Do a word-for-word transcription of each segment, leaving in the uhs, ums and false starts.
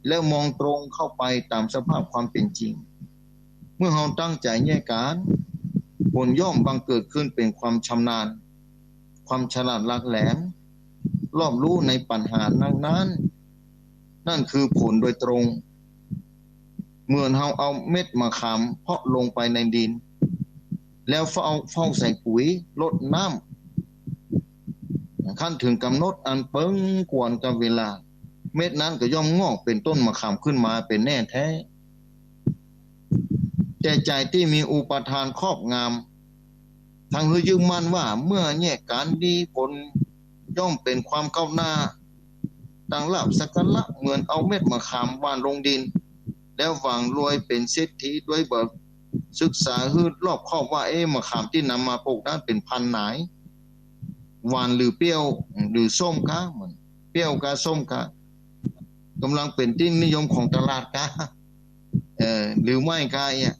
แล้วมองตรงเข้าไปต๋ามสภาพความเป๋นจริง เมื่อเฮาตั้งใจ๋แยกก๋าน ผลย่อมบังเกิดขึ้นเป๋นความชำนาญ ความฉลาดหลักแหลม รอบรู้ในปัญหานั้นๆ นั่นคือผลโดยตรง เหมือนเฮาเอาเม็ดมะขามเพาะลงไปในดิน แล้วเฝ้า เฝ้าใส่ปุ๋ย รดน้ำ คันเถิงก๋ำหนดอันเปิงควรกับเวลา เม็ดนั้นก็ย่อมงอกเป๋นต้นมะขามขึ้นมาเป๋นแน่แต๊ แต่ใจ๋ตี้มีอุปาทานครอบงำ ทั้งหื้อยึดมั่นว่าเมื่อแยกก๋านดีผลย่อมเป๋นความก้าวหน้า ตั้งลาภสักการะ เหมือนเอาเม็ดมะขามหว่านลงดิน แล้วหวังรวยเป๋นเศรษฐีโดยบ่ศึกษาหื้อรอบคอบว่า เอ๊ะ มะขามตี้นำมาปลูกนั้นเป๋นพันธุ์ไหน หวานหรือเปรี้ยวหรือส้มกา มันเปรี้ยวกาส้มกา ก๋ำลังเป๋นตี้นิยมของตลาดกา เอ่อ หรือไม่กาเนี่ย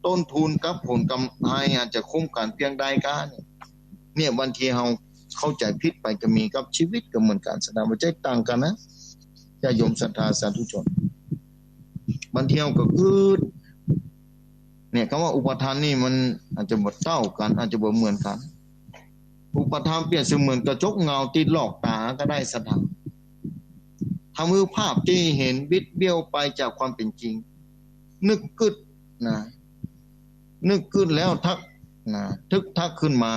ต้นทุนกับผลกำไรอาจจะคุ้มกั๋นเปียงใดกาเนี่ย เนี่ย บางทีเฮาเข้าใจ๋ผิดไปก็มี กับชีวิตก็เหมือนกั๋น ศรัทธา บ่ใจ้ต่างกั๋นนะ ญาติโยมศรัทธาสาธุชน บางทีเฮาก็กึ๊ด เนี่ย กำว่าอุปาทานนี่มันอาจจะบ่เต้ากั๋น อาจจะบ่เหมือนกั๋น อุปาทานเปรียบเสมือนกระจกเงาตี้หลอกต๋าก็ได้ ศรัทธา ทำหื้อภาพตี้เห็นบิดเบี้ยวไปจากความเป๋นจริง นึกกึ๊ดนะ นึกกึ๊ดแล้วทักนะ ทึกทักขึ้นมา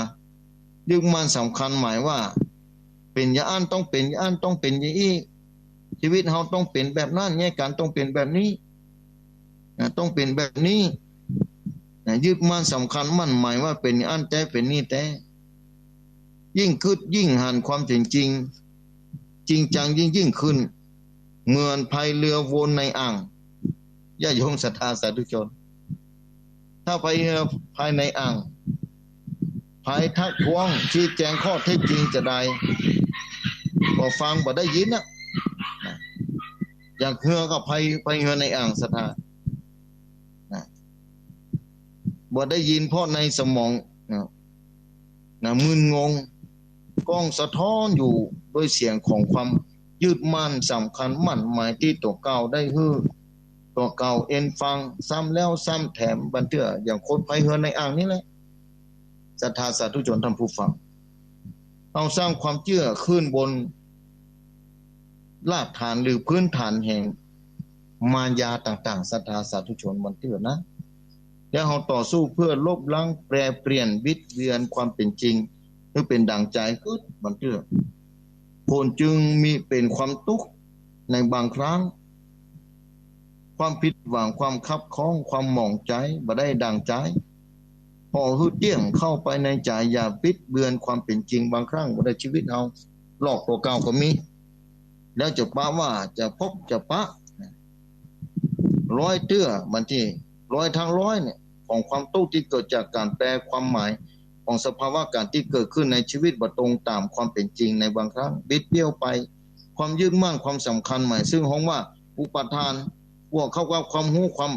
ยึดมั่นสำคัญหมายว่า เป๋นอย่างอั้นต้องเป๋นอย่างอั้น ต้องเป๋นอย่างอี้ ชีวิตเฮาต้องเป๋นแบบนั้น แยกก๋านต้องเป๋นแบบนี้นะ ต้องเป๋นแบบนี้นะ ยึดมั่นสำคัญมั่นหมายว่าเป๋นอย่างอั้นแต๊ เป๋นนี่แต๊ ยิ่งกึ๊ดยิ่งหันความเป๋นจริง จริงจังยิ่งยิ่งขึ้น เหมือนพายเรือวนในอ่าง ญาติโยมศรัทธาสาธุชน ถ้าพายเรือภายในอ่าง พายทักท้วงชี้แจงข้อเท็จจริงจาใด ก็ฟังบ่ได้ยินนะ นะ อย่างเฮือก็พาย พายเฮือในอ่าง ศรัทธา นะ บ่ได้ยินเพราะในสมองนะ นะ มึนงง ก้องสะท้อนอยู่ด้วยเสียงของความยึดมั่นสำคัญมั่นหมายตี้ตั๋วเก่าได้หื้อตั๋วเก่าเอ็นฟังซ้ำแล้วซ้ำแถม บางเตื้ออย่างคนพายเฮือในอ่างนี่แหละ ศรัทธาสาธุชนท่านผู้ฟัง เฮาสร้างความเจื้อขึ้นบนรากฐานหรือพื้นฐานแห่งมายาต่างๆ ศรัทธาสาธุชน บางเตื้อนะ แล้วเฮาต่อสู้เพื่อลบล้างแปรเปลี่ยนบิดเบือนความเป๋นจริงหื้อเป๋นดั่งใจ๋กึ๊ด บางเตื้อ ผลจึงมีเป๋นความตุ๊กข์ในบางครั้ง ความผิดหวัง ความคับข้อง ความหมองใจ๋ บ่ได้ดั่งใจ๋ ผ่อหื้อเตี้ยงเข้าไปในใจ๋ อย่าบิดเบือนความเป๋นจริง บางครั้งบ่ได้ ชีวิตเฮาหลอกตั๋วเก่าก็มี แล้วจะปะว่าจะพบจะปะ ร้อยเตื้อ บางทีร้อยทั้งร้อยเนี่ย ของความตุ๊กข์ตี้เกิดจากก๋านแปลความหมายของสภาวะก๋านตี้เกิดขึ้นในชีวิตบ่ตรงต๋ามความเป๋นจริง ในบางครั้งบิดเบี้ยวไป ความยึดมั่นความสำคัญหมาย ซึ่งฮ้องว่าอุปาทาน บวกเข้ากับความฮู้ ความ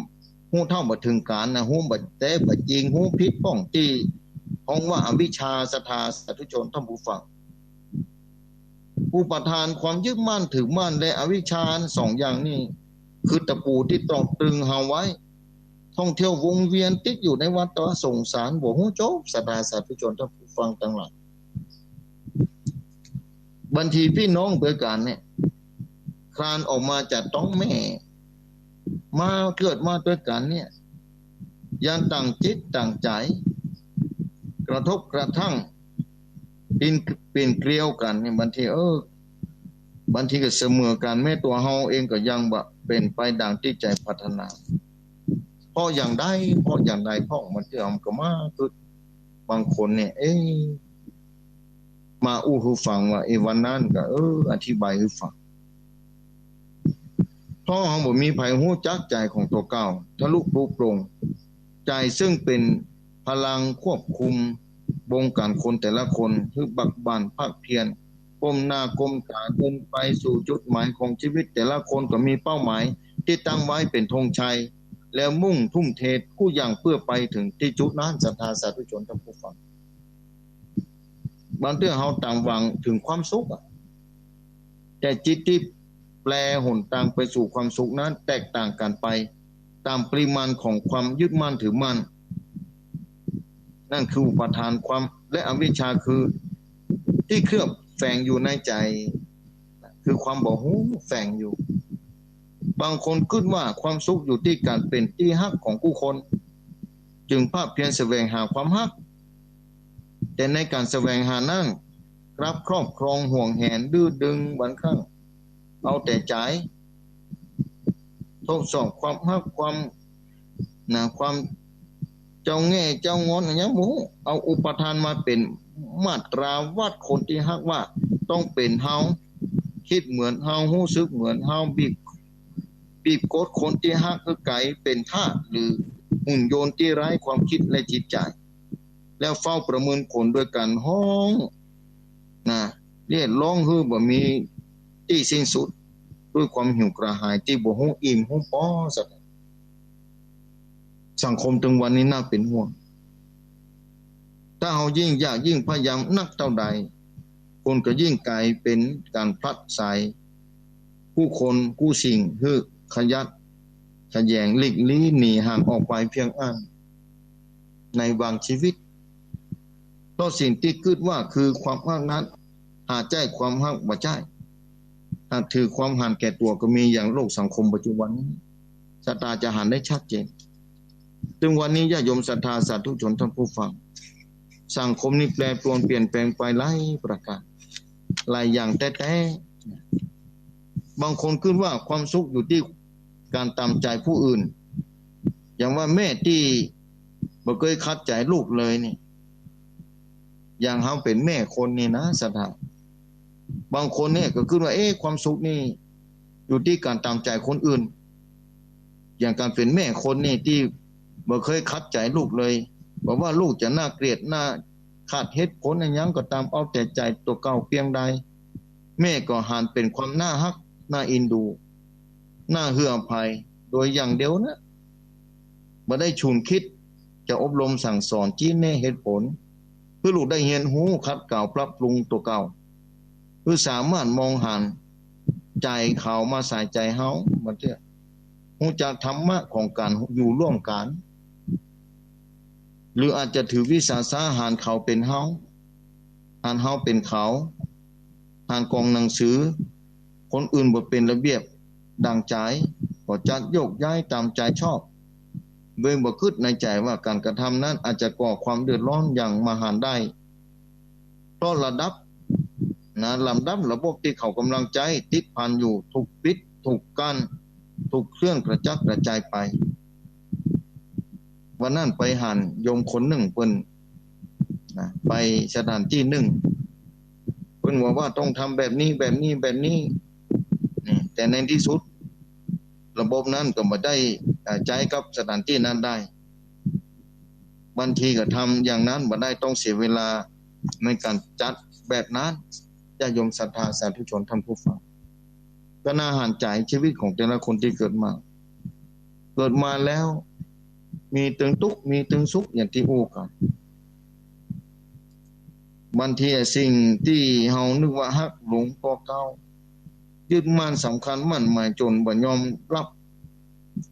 ฮู้เท่าบ่เถิงก๋าลนะ ฮู้บ่แต๊บ่จริง ฮู้ผิดป้องตี้ฮ้องว่าอวิชชา ศรัทธาสาธุชนท่านผู้ฟัง อุปาทานความยึดมั่นถือมั่นและอวิชชาสองอย่างนี้ คือตะปูตี้ตอกตรึงเฮาไว้ ท่องเที่ยววนเวียนติดอยู่ในวัฏฏะสงสารบ่ฮู้จบ ศรัทธาสาธุชนท่านผู้ฟังตังหลาย บางทีปี้น้องตวยกั๋นเนี่ย คลานออกมาจากต๊องแม่ มาเกิดมาตวยกั๋นเนี่ย ยังต่างจิตต่างใจ๋ กระทบกระทั่ง ปีน ปีนเกลียวกั๋นเนี่ย บางที เออ บางทีก็เสมอกั๋น แม้ตั๋วเฮาเองก็ยังบ่เป๋นไปดั่งตี้ใจ๋ปรารถนา เพราะอย่างใด เพราะอย่างใด เพราะมันจะเอามันก็มาเกิด บางคนเนี่ย เอ๊ะ มาอู้หื้อฟังว่า เอ๊ะ วันนั้นก็ เออ อธิบายหื้อฟัง เพราะเฮาบ่มีใผฮู้จักใจ๋ของตั๋วเก่า ทะลุปรุโปร่ง ใจ๋ซึ่งเป๋นพลังควบคุมบงก๋านคนแต่ละคน หื้อบักบั่นภาคเพียร ก้มหน้าก้มต๋าเดินไปสู่จุดหมายของชีวิต แต่ละคนก็มีเป้าหมายตี้ตั้งไว้เป๋นธงชัย แล้วมุ่งทุ่มเทกู้อย่างเพื่อไปเถิงตี้จุดนั้น ศรัทธาสาธุชนท่านผู้ฟัง บางเตื้อเฮาต่างหวังเถิงความสุขอะ แต่จิตตี้ แปลหนตางไปสู่ความสุขนั้นแตกต่างกั๋นไปต๋ามปริมาณของความยึดมั่นถือมั่น นั่นคืออุปาทานความ และอวิชชาคือตี้เคลือบแฝงอยู่ในใจ๋ คือความบ่ฮู้แฝงอยู่ บางคนกึ๊ดว่าความสุขอยู่ตี้ก๋านเป๋นตี้ฮักของกู้คน จึงภาคเพียรแสวงหาความฮัก แต่ในก๋านแสวงหานั้น กลับครอบครองหวงแหนดื้อดึงบังคับ เอาแต่ใจ๋ ทดสอบความฮักความ นะ ความเจ้าแง่เจ้างอนอะหยังบ่ฮู้ เอาอุปาทานมาเป๋นมาตราวัดคนตี้ฮักว่าต้องเป๋นเฮา กึ๊ดเหมือนเฮา ฮู้สึกเหมือนเฮา บีบ บีบกดคนตี้ฮักหื้อก๋ายเป๋นทาสหรือหุ่นยนต์ตี้ไร้ความกึ๊ดและจิตใจ๋ แล้วเฝ้าประเมินผลโดยก๋านฮ้อง นะ เรียกร้องหื้อบ่มีตี้สิ้นสุด ด้วยความหิวกระหายตี้บ่ฮู้อิ่มฮู้ปอสัก สังคมตึงวันนี้น่าเป๋นห่วง ถ้าเฮายิ่งอยากยิ่งพยายามนักเต้าใด คนก็ยิ่งก๋ายเป๋นก๋านพลัดสาย กู้คนกู้สิ่งหื้อขยัดขยแยงหลีกลี้หนีห่างออกไปเพียงอั้น ในบางชีวิต เพราะสิ่งตี้กึ๊ดว่าคือความฮักนั้น หาใจ้ความฮักบ่ใจ้ หากถือความหันแก่ตั๋วก็มีอย่างโลกสังคมปัจจุบันนี้ ศรัทธาจะหันได้ชัดเจน ตึงวันนี้ญาติโยมศรัทธาสาธุชนท่านผู้ฟัง สังคมนี้แปรปรวนเปลี่ยนแปลงไปหลายประก๋าน หลายอย่างแต๊ๆ บางคนกึ๊ดว่าความสุขอยู่ตี้ก๋านต๋ามใจ๋ผู้อื่น อย่างว่าแม่ตี้บ่เกยขัดใจ๋ลูกเลยนี่ อย่างเฮาเป๋นแม่คนนี่นะศรัทธา บางคนเนี่ยก็กึ๊ดว่า เอ๊ะ ความสุขนี่อยู่ตี้ก๋านต๋ามใจ๋คนอื่น อย่างก๋านเป๋นแม่คนนี่ตี้บ่เกยขัดใจ๋ลูกเลย บ่ว่าลูกจะน่าเกลียด น่าขาดเหตุผลอะหยังก็ต๋าม เอาแต่ใจ๋ตั๋วเก่าเปียงใด แม่ก็หันเป๋นความน่าฮัก น่าอินดู น่าหื้ออภัย โดยอย่างเดียวนะ บ่ได้ฉุนกึ๊ดจะอบรมสั่งสอน ชี้แนะเหตุผล หื้อลูกได้เฮียนฮู้ ขัดเกลาปรับปรุงตั๋วเก่า หื้อสามารถมองหันใจ๋เขามาใส่ใจ๋เฮา บ่าเตื้อ ฮู้จักธรรมะของก๋านอยู่ร่วมกั๋น หรืออาจจะถือวิสาสะหันเขาเป๋นเฮา หันเฮาเป๋นเขา หันก๋องหนังสือคนอื่นบ่เป๋นระเบียบดั่งใจ๋ ก็จัดโยกย้ายต๋ามใจ๋ชอบ โดยบ่กึ๊ดในใจ๋ว่าก๋านกระทำนั้นอาจจะก่อความเดือดร้อนอย่างมหันต์ได้ เพราะระดับ นะ ลำดับระบบตี้เขาก่ำลังใจ๊ติดพันอยู่ ถูกปิด ถูกกั้น ถูกเคลื่อนกระจัดกระจายไป วันนั้นไปหันโยมคนนึ่งเปิ้น นะ ไปสถานตี้นึ่ง เปิ้นว่า ว่าต้องทำแบบนี้ แบบนี้ แบบนี้ นี่ แต่ในตี้สุด ระบบนั้นก็บ่ได้ อ่า ใจ๊กับสถานตี้นั้นได้ บางทีก็ทำอย่างนั้นบ่ได้ ต้องเสียเวลาในก๋านจัดแบบนั้น ญาติโยมศรัทธาสาธุชนท่านผู้ฟัง ก็น่าหันใจ๋ชีวิตของแต่ละคนตี้เกิดมา เกิดมาแล้วมีตึงตุ๊กข์ มีตึงสุข อย่างตี้อู้กั๋น บางทีอะสิ่งตี้เฮานึกว่าฮักหลงก่อเก่า ยึดมั่นสำคัญมั่นหมายจ๋นบ่ยอมรับ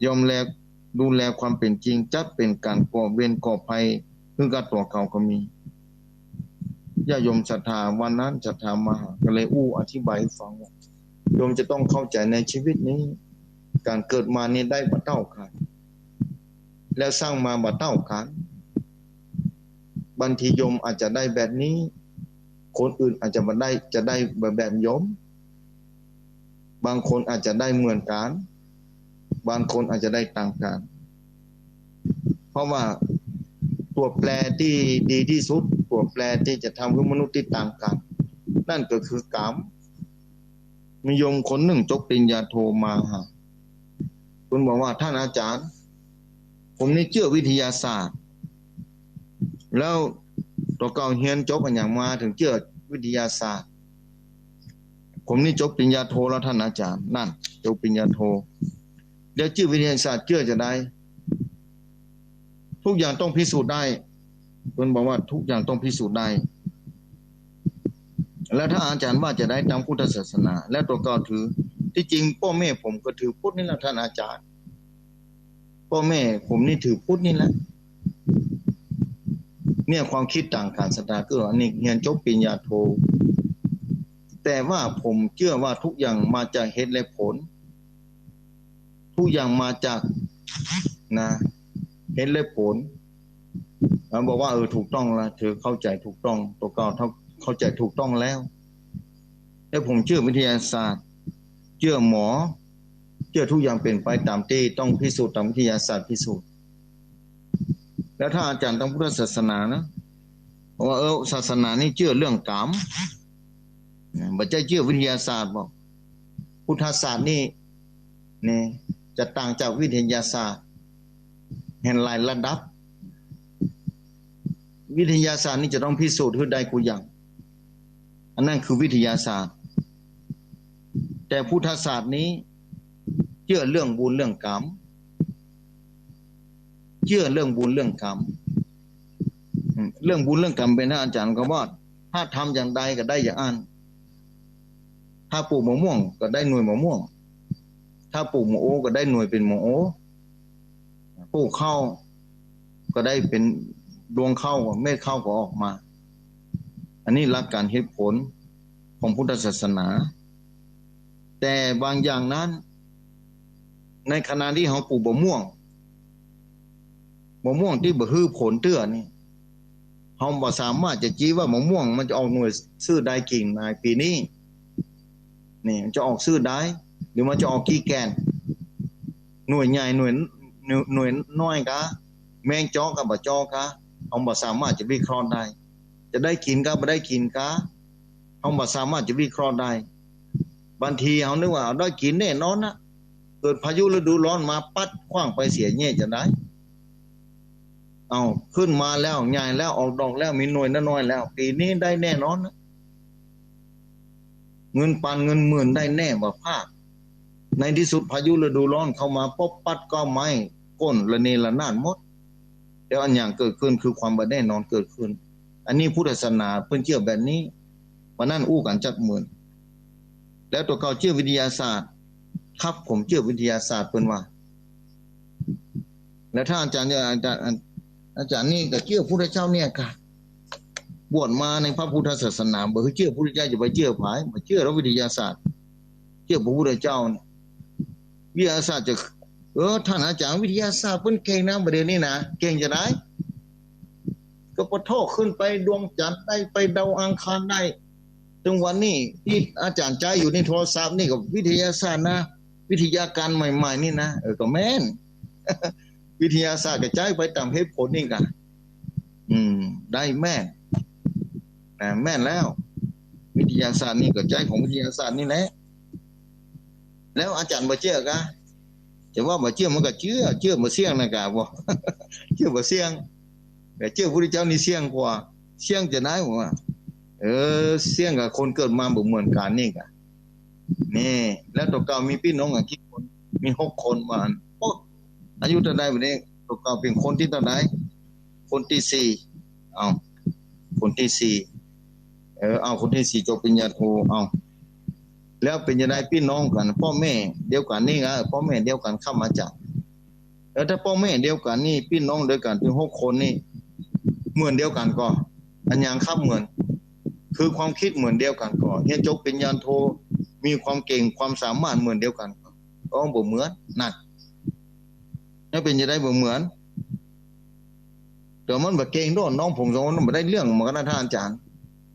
ยอมแล ดูแลความเป๋นจริง จักเป๋นก๋านก่อเวรก่อภัยหื้อกับตั๋วเก่าก็มี ญาติโยมศรัทธา วันนั้นศรัทธามาหา ก็เลยอู้อธิบายหื้อฟังว่า โยมจะต้องเข้าใจ๋ในชีวิตนี้ ก๋านเกิดมานี้ได้บ่เต้ากั๋น แล้วสร้างมาบ่เต้ากั๋น บางทีโยมอาจจะได้แบบนี้ คนอื่นอาจจะบ่ได้ จะได้แบบ แบบโยม บางคนอาจจะได้เหมือนกั๋น บางคนอาจจะได้ต่างกั๋น เพราะว่าตั๋วแปรตี้ดีตี้สุด ตั๋วแปรตี้จะทำหื้อมนุษย์ตี้ต่างกั๋น นั่นก็คือกรรม มีโยมคนนึ่งจบปริญญาโทมาหา เปิ้นบอกว่า ท่านอาจ๋ารย์ ผมนี่เจื้อวิทยาศาสตร์ แล้วตั๋วเก่าเฮียนจบอะหยังมาเถิงเจื้อวิทยาศาสตร์ ผมนี่จบปริญญาโทแล้วท่านอาจ๋ารย์ นั่น จบปริญญาโท แล้วเจื้อวิทยาศาสตร์เจื้อจาใด ทุกอย่างต้องพิสูจน์ได้ เปิ้นบอกว่าทุกอย่างต้องพิสูจน์ได้ แล้วถ้าอาจ๋ารย์ว่าจาใดต๋ามพุทธศาสนา แล้วตั๋วเก่าถือ ที่จริงป้อแม่ผมก็ถือพุทธนี่แหละท่านอาจ๋ารย์ ป้อแม่ผมนี่ถือพุทธนี่แหละ เนี่ยความกึ๊ดตังก๋านศรัทธา ก็อันนี้เฮียนจบปริญญาโท แต่ว่าผมเจื้อว่าทุกอย่างมาจากเหตุและผล ทุกอย่างมาจาก นะ เหตุและผล แล้วบอกว่า เออ ถูกต้องละ เธอเข้าใจ๋ถูกต้อง ตั๋วเก่าเข้าใจ๋ถูกต้องแล้ว แล้วผมเจื้อวิทยาศาสตร์ เจื้อหมอ เจื้อทุกอย่างเป๋นไปต๋ามตี้ต้องพิสูจน์ ต๋ามวิทยาศาสตร์พิสูจน์ แล้วถ้าอาจ๋ารย์ตางพุทธศาสนานะ บอกว่า เออ ศาสนานี่เจื้อเรื่องกรรม นะ บ่ใจ้เจื้อวิทยาศาสตร์ บอก พุทธศาสตร์นี่ นี่ จะต่างจากวิทยาศาสตร์ แห่งหลายระดับ วิทยาศาสตร์นี่จะต้องพิสูจน์หื้อได้กู้อย่าง อันนั้นคือวิทยาศาสตร์ แต่พุทธศาสตร์นี้ เจื้อเรื่องบุญเรื่องกรรม เจื้อเรื่องบุญเรื่องกรรม อืม เรื่องบุญเรื่องกรรมเป๋น อาจ๋ารย์ก็ว่า ถ้าทำอย่างใดก็ได้อย่างอั้น ถ้าปลูกมะม่วงก็ได้หน่วยมะม่วง ถ้าปลูกหมากโอ๊ก็ได้หน่วยเป๋นหมากโอ๊ ปลูกข้าวก็ได้เป๋นรวงข้าว เม็ดข้าวก็ออกมา อันนี้หลักการเหตุผลของพุทธศาสนา แต่บางอย่างนั้น ในขณะตี้เฮาปลูกมะม่วง มะม่วงตี้บ่หื้อผลเตื้อนี่ เฮาบ่สามารถจะจี้ว่ามะม่วงมันจะออกหน่วยซื่อใดกิ่งใดปี๋นี้ นี่มันจะออกซื่อใด หรือมันจะออกกี่แก่น หน่วยใหญ่ หน่วย หน่วย หน่วยน้อยกา แมงเจาะกาบ่เจาะกา เฮาบ่สามารถจะวิเคราะห์ได้ จะได้กิ๋นกาบ่ได้กิ๋นกา เฮาบ่สามารถจะวิเคราะห์ได้ บางทีเฮานึกว่าได้กิ๋นแน่นอนนะ เกิดพายุฤดูร้อนมาปั๊ดขว้างไปเสียเงี้ยจะได้ เอา ขึ้นมาแล้ว ใหญ่แล้ว ออกดอกแล้ว มีหน่วยน้อยๆแล้ว ปี๋นี้ได้แน่นอนนะ เงินปันเงินหมื่นได้แน่บ่พลาด ในตี้สุดพายุฤดูร้อนเข้ามาปุ๊บปั๊ดก็ไหม้ก้นระเนระนาดหมด แล้วอันอย่างเกิดขึ้นคือความบ่แน่นอนเกิดขึ้น อันนี้พุทธศาสนาเปิ้นเจื้อแบบนี้ วันนั้นอู้กั๋นจักเมิน แล้วตั๋วเก่าเจื้อวิทยาศาสตร์ ครับ ผมเจื้อวิทยาศาสตร์ เปิ้นว่า แล้วถ้าอาจ๋ารย์จะ อาจ๋ารย์ อาจ๋ารย์นี่ก็เจื้อพุทธเจ้าเนี่ยก่ะ บวชมาในพระพุทธศาสนา บ่หื้อเจื้อพุทธเจ้าจะไปเจื้อใผ บ่เจื้อแล้ววิทยาศาสตร์ เจื้อพระพุทธเจ้าเนี่ย วิทยาศาสตร์จะ เออ ท่านอาจ๋ารย์ วิทยาศาสตร์เปิ้นเก่งนะ บ่าเดี่ยวนี้นะ เก่งจะได้ ก็ปะโท้ ขึ้นไปดวงจันทร์ได้ ไปดาวอังคารได้ ตึงวันนี้ตี้อาจ๋ารย์ใจ๊อยู่ในโทรศัพท์นี่ก็วิทยาศาสตร์นะ วิทยาการใหม่ๆนี่นะ เออ ก็แม่น วิทยาศาสตร์ก็ใจ๊ไปต๋ามเหตุผลนี่ก่ะ อืม ได้แม่น นะ แม่นแล้ว วิทยาศาสตร์นี่ก็ใจ๊ของวิทยาศาสตร์นี่แหละ แล้วอาจ๋ารย์บ่เจื้อกา จะว่าบ่เจื้อมันก็เจื้อ เจื้อบ่เสี้ยงนะกา บ่ เจื้อบ่เสี้ยง แต่เจื้อพุทธเจ้านี่เสี้ยงกว่า เสี้ยงจะได้ ผมว่า เออ เสี้ยงกับคนเกิดมาบ่เหมือนกั๋นนี่ก่ะ นี่ แล้วตั๋วเก่ามีปี้น้องอะกี่คน มีหกคนว่าอั้น โอ้ อายุเต้าใดบ่าเดี่ยวนี้ ตั๋วเก่าเป๋นคนตี้เต้าใด คนตี้สี่ เอา คนตี้สี่ เออ เอา คนตี้สี่จบปริญญาโท เอา แล้วเป๋นจะได้ปี้น้องกั๋น ป้อแม่เดียวกั๋นนี่นะ ป้อแม่เดียวกั๋นครับอาจ๋ารย์ แล้วถ้าป้อแม่เดียวกั๋นนี่ ปี้น้องเดียวกั๋นเถิงหกคนนี่ เหมือนเดียวกั๋นก่อ อันหยังครับเหมือน คือความกึ๊ดเหมือนเดียวกั๋นก่อ เฮียนจบปริญญาโท มีความเก่งความสามารถเหมือนเดียวกั๋นก่อ ก็บ่เหมือน นั่น แล้วเป๋นจะได้บ่เหมือน แต่มันบ่เก่งโดด น้องผมสองคนมันบ่ได้เรื่องเหมือนกั๋นนะท่านอาจ๋ารย์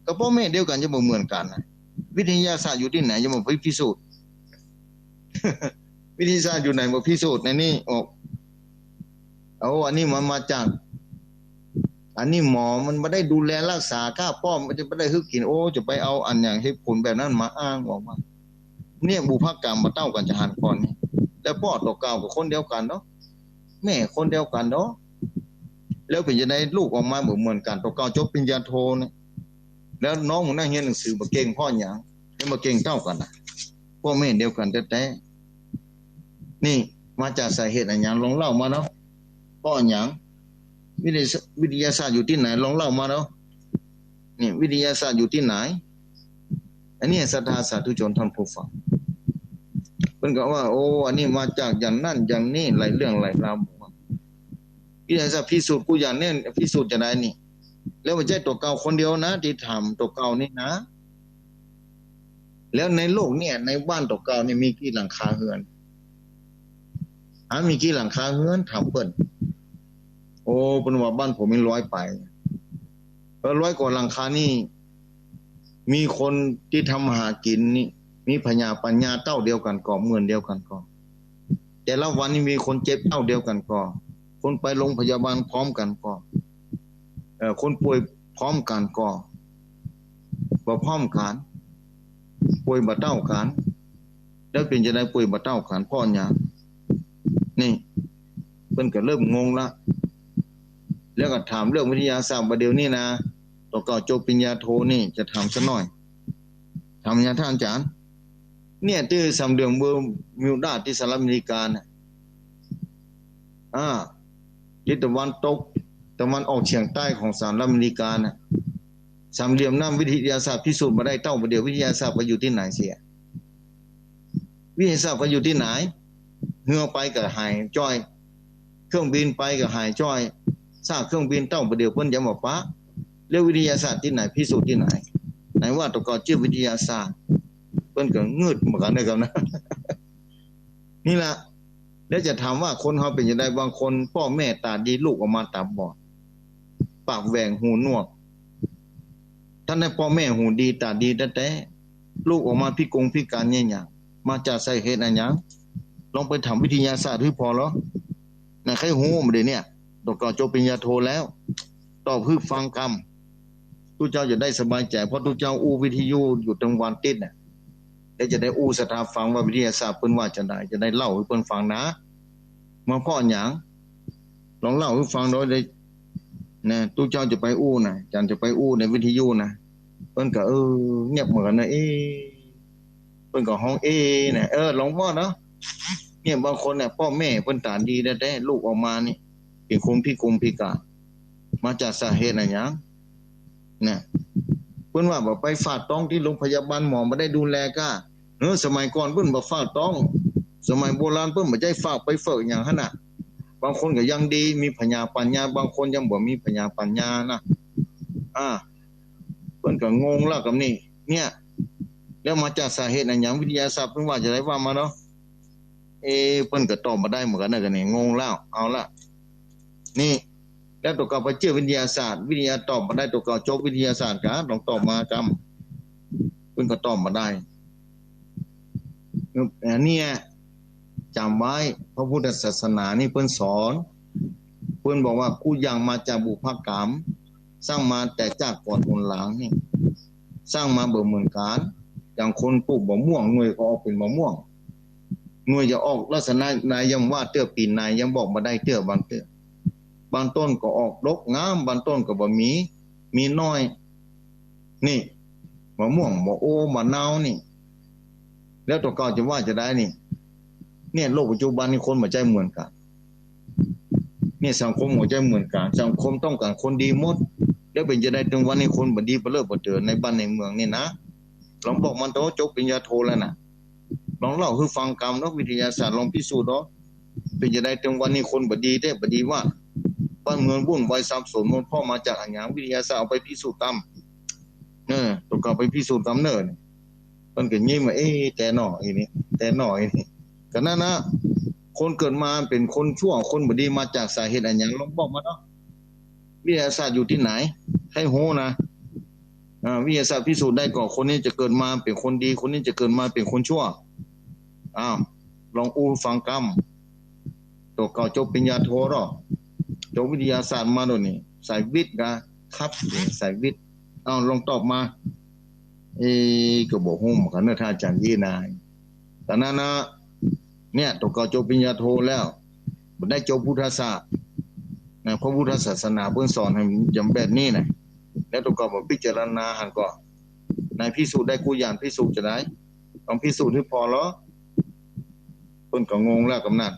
ก็ป้อแม่เดียวกั๋นจะบ่เหมือนกั๋นนะ วิทยาศาสตร์อยู่ตี้ไหนจะบ่พิสูจน์ วิทยาศาสตร์อยู่ไหนบ่พิสูจน์ในนี่ โอ้ เอา อันนี้มันมาจาก อันนี้หมอมันบ่ได้ดูแลรักษาก้าป้อ มันจะบ่ได้หื้อกิ๋น โอ้ จะไปเอาอันอย่างเหตุผลแบบนั้นมาอ้างออกมา เนี่ยบุพกรรมบ่เต้ากั๋นจะหันก่อนนี่ แล้วป้อตั๋วเก่าก็คนเดียวกั๋นเนาะ แม่คนเดียวกั๋นเนาะ แล้วเป๋นจะได้ลูกออกมาบ่เหมือนกั๋น ตั๋วเก่าจบปริญญาโทเนี่ย แล้วน้องมันนั่งเฮียนหนังสือบ่เก่งเพราะหยัง ยังบ่เก่งเต้ากั๋นนะ ป้อแม่เดียวกั๋นแต๊ๆ นี่มาจากสาเหตุอะหยัง ลองเล่ามาเนาะ ป้อหยัง วิทยา วิทยาศาสตร์อยู่ตี้ไหน ลองเล่ามาเนาะ นี่วิทยาศาสตร์อยู่ตี้ไหน อันนี้ศรัทธาสาธุชนท่านผู้ฟัง ปิ้นก็ว่า โอ้ อันนี้มาจากอย่างนั้นอย่างนี้ หลายเรื่องหลายราว วิทยาศาสตร์พิสูจน์กู้อย่างนี้ พิสูจน์จะไดนี่ แล้วบ่ใจ้ตั๋วเก่าคนเดียวนะ ตี้ถามตั๋วเก่านี่นะ แล้วในโลกเนี่ย ในบ้านตั๋วเก่านี่มีกี่หลังคาเฮือน หา มีกี่หลังคาเฮือน ถามเปิ้น โอ้ เปิ้นว่าบ้านผมมีร้อยไป เออ ร้อยกว่าหลังคานี่ มีคนตี้ทำหากิ๋นนี่ มีผญาปั๋ญญาเต้าเดียวกั๋นก่อ เหมือนเดียวกั๋นก่อ แต่ละวันนี่มีคนเจ็บเต้าเดียวกั๋นก่อ คนไปโรงพยาบาลพร้อมกั๋นก่อ เอ่อ คนป่วยพร้อมกั๋นก่อ บ่พร้อมกั๋น ป่วยบ่เต้ากั๋น แล้วเป๋นจะไดป่วยบ่เต้ากั๋น เพราะหยัง นี่ เปิ้นก็เริ่มงงละ แล้วก็ถามเรื่องวิทยาศาสตร์บ่าเดี่ยวนี้นะ ตั๋วเก่าจบปริญญาโทนี่ จะถามสักหน่อย ถามหยัง ท่านอาจ๋ารย์ เนี่ย ตี้สามเหลี่ยมเบอร์มิวดาตี้สหรัฐอเมริกาน่ะ อ่า ตี้ตะวันตก ตะวันออกเฉียงใต้ของสหรัฐอเมริกาน่ะ สามเหลี่ยมนั้นวิทยาศาสตร์พิสูจน์บ่าได้เต้าบ่าเดี่ยว วิทยาศาสตร์ไปอยู่ตี้ไหนเสีย วิทยาศาสตร์ไปอยู่ตี้ไหน เฮือไปก็หายจ้อย เครื่องบินไปก็หายจ้อย ซากเครื่องบินเต้าบ่าเดี่ยวเปิ้นยังบ่ปะ แล้ววิทยาศาสตร์ตี้ไหน พิสูจน์ตี้ไหน ไหนว่าตั๋วเก่าเจื้อวิทยาศาสตร์ เปิ้นก็งืดเหมือนกั๋นนะครับนะ นี่ละ แล้วจะถามว่าคนเฮาเป๋นจะได บางคนป้อแม่ต๋าดี ลูกออกมาต๋าบอด ปากแหว่งหูหนวก ท่านได้ป้อแม่หูดีต๋าดีแต๊ๆ ลูกออกมาพิกงพิก๋านเนี่ยหยัง มาจากสาเหตุอะหยัง ลองไปถามวิทยาศาสตร์หื้อผ่อลอ น่ะ ใค่ฮู้บ่าเดี่ยวเนี่ย ตั๋วเก่าจบปริญญาโทแล้ว ตอบหื้อฟังกำ ตุ๊เจ้าจะได้สบายใจ๋ เพราะตุ๊เจ้าอู้วิทยุอยู่ตึงวันติ๊ดน่ะ แล้วจะได้อู้ศรัทธาฟังว่าวิทยาศาสตร์เปิ้นว่าจะได จะได้เล่าหื้อเปิ้นฟังนะ มาเพราะหยัง ลองเล่าหื้อฟังโดยได้ นะ ตุ๊เจ้าจะไปอู้น่ะ อาจ๋ารย์จะไปอู้ในวิทยุน่ะ เปิ้นก็ เออ เงียบเหมือนกั๋นนะ เอ๊ะ เปิ้นก็ฮ้อง เอ๊ะ น่ะ เออ ลองว่าเนาะ เนี่ย บางคนเนี่ย ป้อแม่เปิ้นต๋าดีแต๊ๆ ลูกออกมานี่ เป๋นคนพิกงพิก๋าน มาจากสาเหตุอะหยัง น่ะ เปิ้นว่าบ่ไปฝากต๊องตี้โรงพยาบาล หมอบ่ได้ดูแลก้า เออ สมัยก่อนเปิ้นบ่ฝากต๊อง สมัยโบราณเปิ้นบ่ใจ้ฝากไปเฝอะหยังหั้นน่ะ บางคนก็ยังดี มีผญาปั๋ญญา บางคนยังบ่มีผญาปั๋ญญานะ อ่า เปิ้นก็งงแล้วกับนี่ เนี่ย แล้วมาจากสาเหตุอะหยัง วิทยาศาสตร์เปิ้นว่าจะได ว่ามาเนาะ เอ๊ะ เปิ้นก็ตอบบ่าได้เหมือนกั๋นนะ ก็นี่ งงแล้ว เอาละ นี่ แล้วตั๋วเก่าไปเจื้อวิทยาศาสตร์ วิทยาตอบบ่าได้ ตั๋วเก่าจบวิทยาศาสตร์กา ลองตอบมากำ เปิ้นก็ตอบบ่าได้ อันเนี้ย จ๋ำไว้ พระพุทธศาสนานี่เปิ้นสอน เปิ้นบอกว่ากู้อย่างมาจากบุพกรรม สร้างมาแต่จากก่อนหนหลังนี่ สร้างมาบ่เหมือนกั๋น อย่างคนปลูกมะม่วง หน่วยก็ออกเป๋นมะม่วง หน่วยจะออกลักษณะใดยังว่าเตื้อ ปี๋ไหนยังบอกบ่ได้เตื้อ บางเตื้อ บางต้นก็ออกดกงาม บางต้นก็บ่มี มีน้อย นี่ มะม่วง มะโอ มะนาวนี่ แล้วตั๋วเก่าจะว่าจะไดนี่ เนี่ย โลกปัจจุบันนี่คนบ่ใจ้เหมือนกั๋น เนี่ย สังคมบ่ใจ้เหมือนกั๋น สังคมต้องก๋านคนดีหมด แล้วเป๋นจะไดตึงวันนี้คนบ่ดีปะเลิศปะเตินในบ้านในเมืองนี่นะ ลองบอกมันเถาะ จบปริญญาโทแล้วน่ะ ลองเล่าหื้อฟังกำเนาะ วิทยาศาสตร์ลองพิสูจน์เนาะ เป๋นจะไดตึงวันนี้คนบ่ดีแต๊บ่ดีว่า บ้านเมืองวุ่นวายสับสนหมด เพราะมาจากอะหยัง วิทยาศาสตร์เอาไปพิสูจน์กำ เออ ตั๋วเก่าไปพิสูจน์กำเน่อ เปิ้นก็ยิ้มว่า เอ๊ะ แต๊หนอ อีนี่ แต๊หนอ อีนี่ ก็นั่นนะ คนเกิดมาเป๋นคนชั่ว คนบ่ดี มาจากสาเหตุอะหยัง ลองบอกมาเนาะ วิทยาศาสตร์อยู่ตี้ไหน ใค่ฮู้นะ อ่า วิทยาศาสตร์พิสูจน์ได้ก่อ คนนี้จะเกิดมาเป๋นคนดี คนนี้จะเกิดมาเป๋นคนชั่ว อ้าว ลองอู้ฟังกำ ตั๋วเก่าจบปริญญาโทเนาะ จบวิทยาศาสตร์มาโดยนี่ สายวิทย์กา ครับ สายวิทย์ อ้าว ลองตอบมา เอ๊ะ ก็บ่ฮู้เหมือนกั๋นเนาะ ท่านอาจ๋ารย์ยี่นาย แต่นั้นนะ เนี่ย ตั๋วเก่าจบปริญญาโทแล้ว บ่ได้จบพุทธศาสตร์นะ พระพุทธศาสนาเปิ้นสอนหื้อจำแบบนี้นะ แล้วตั๋วเก่ามาพิจารณาหันก่อ ไหนพิสูจน์ได้กู้อย่าง พิสูจน์จะได ลองพิสูจน์หื้อผ่อลอ เปิ้นก็งงแล้วกำนั้น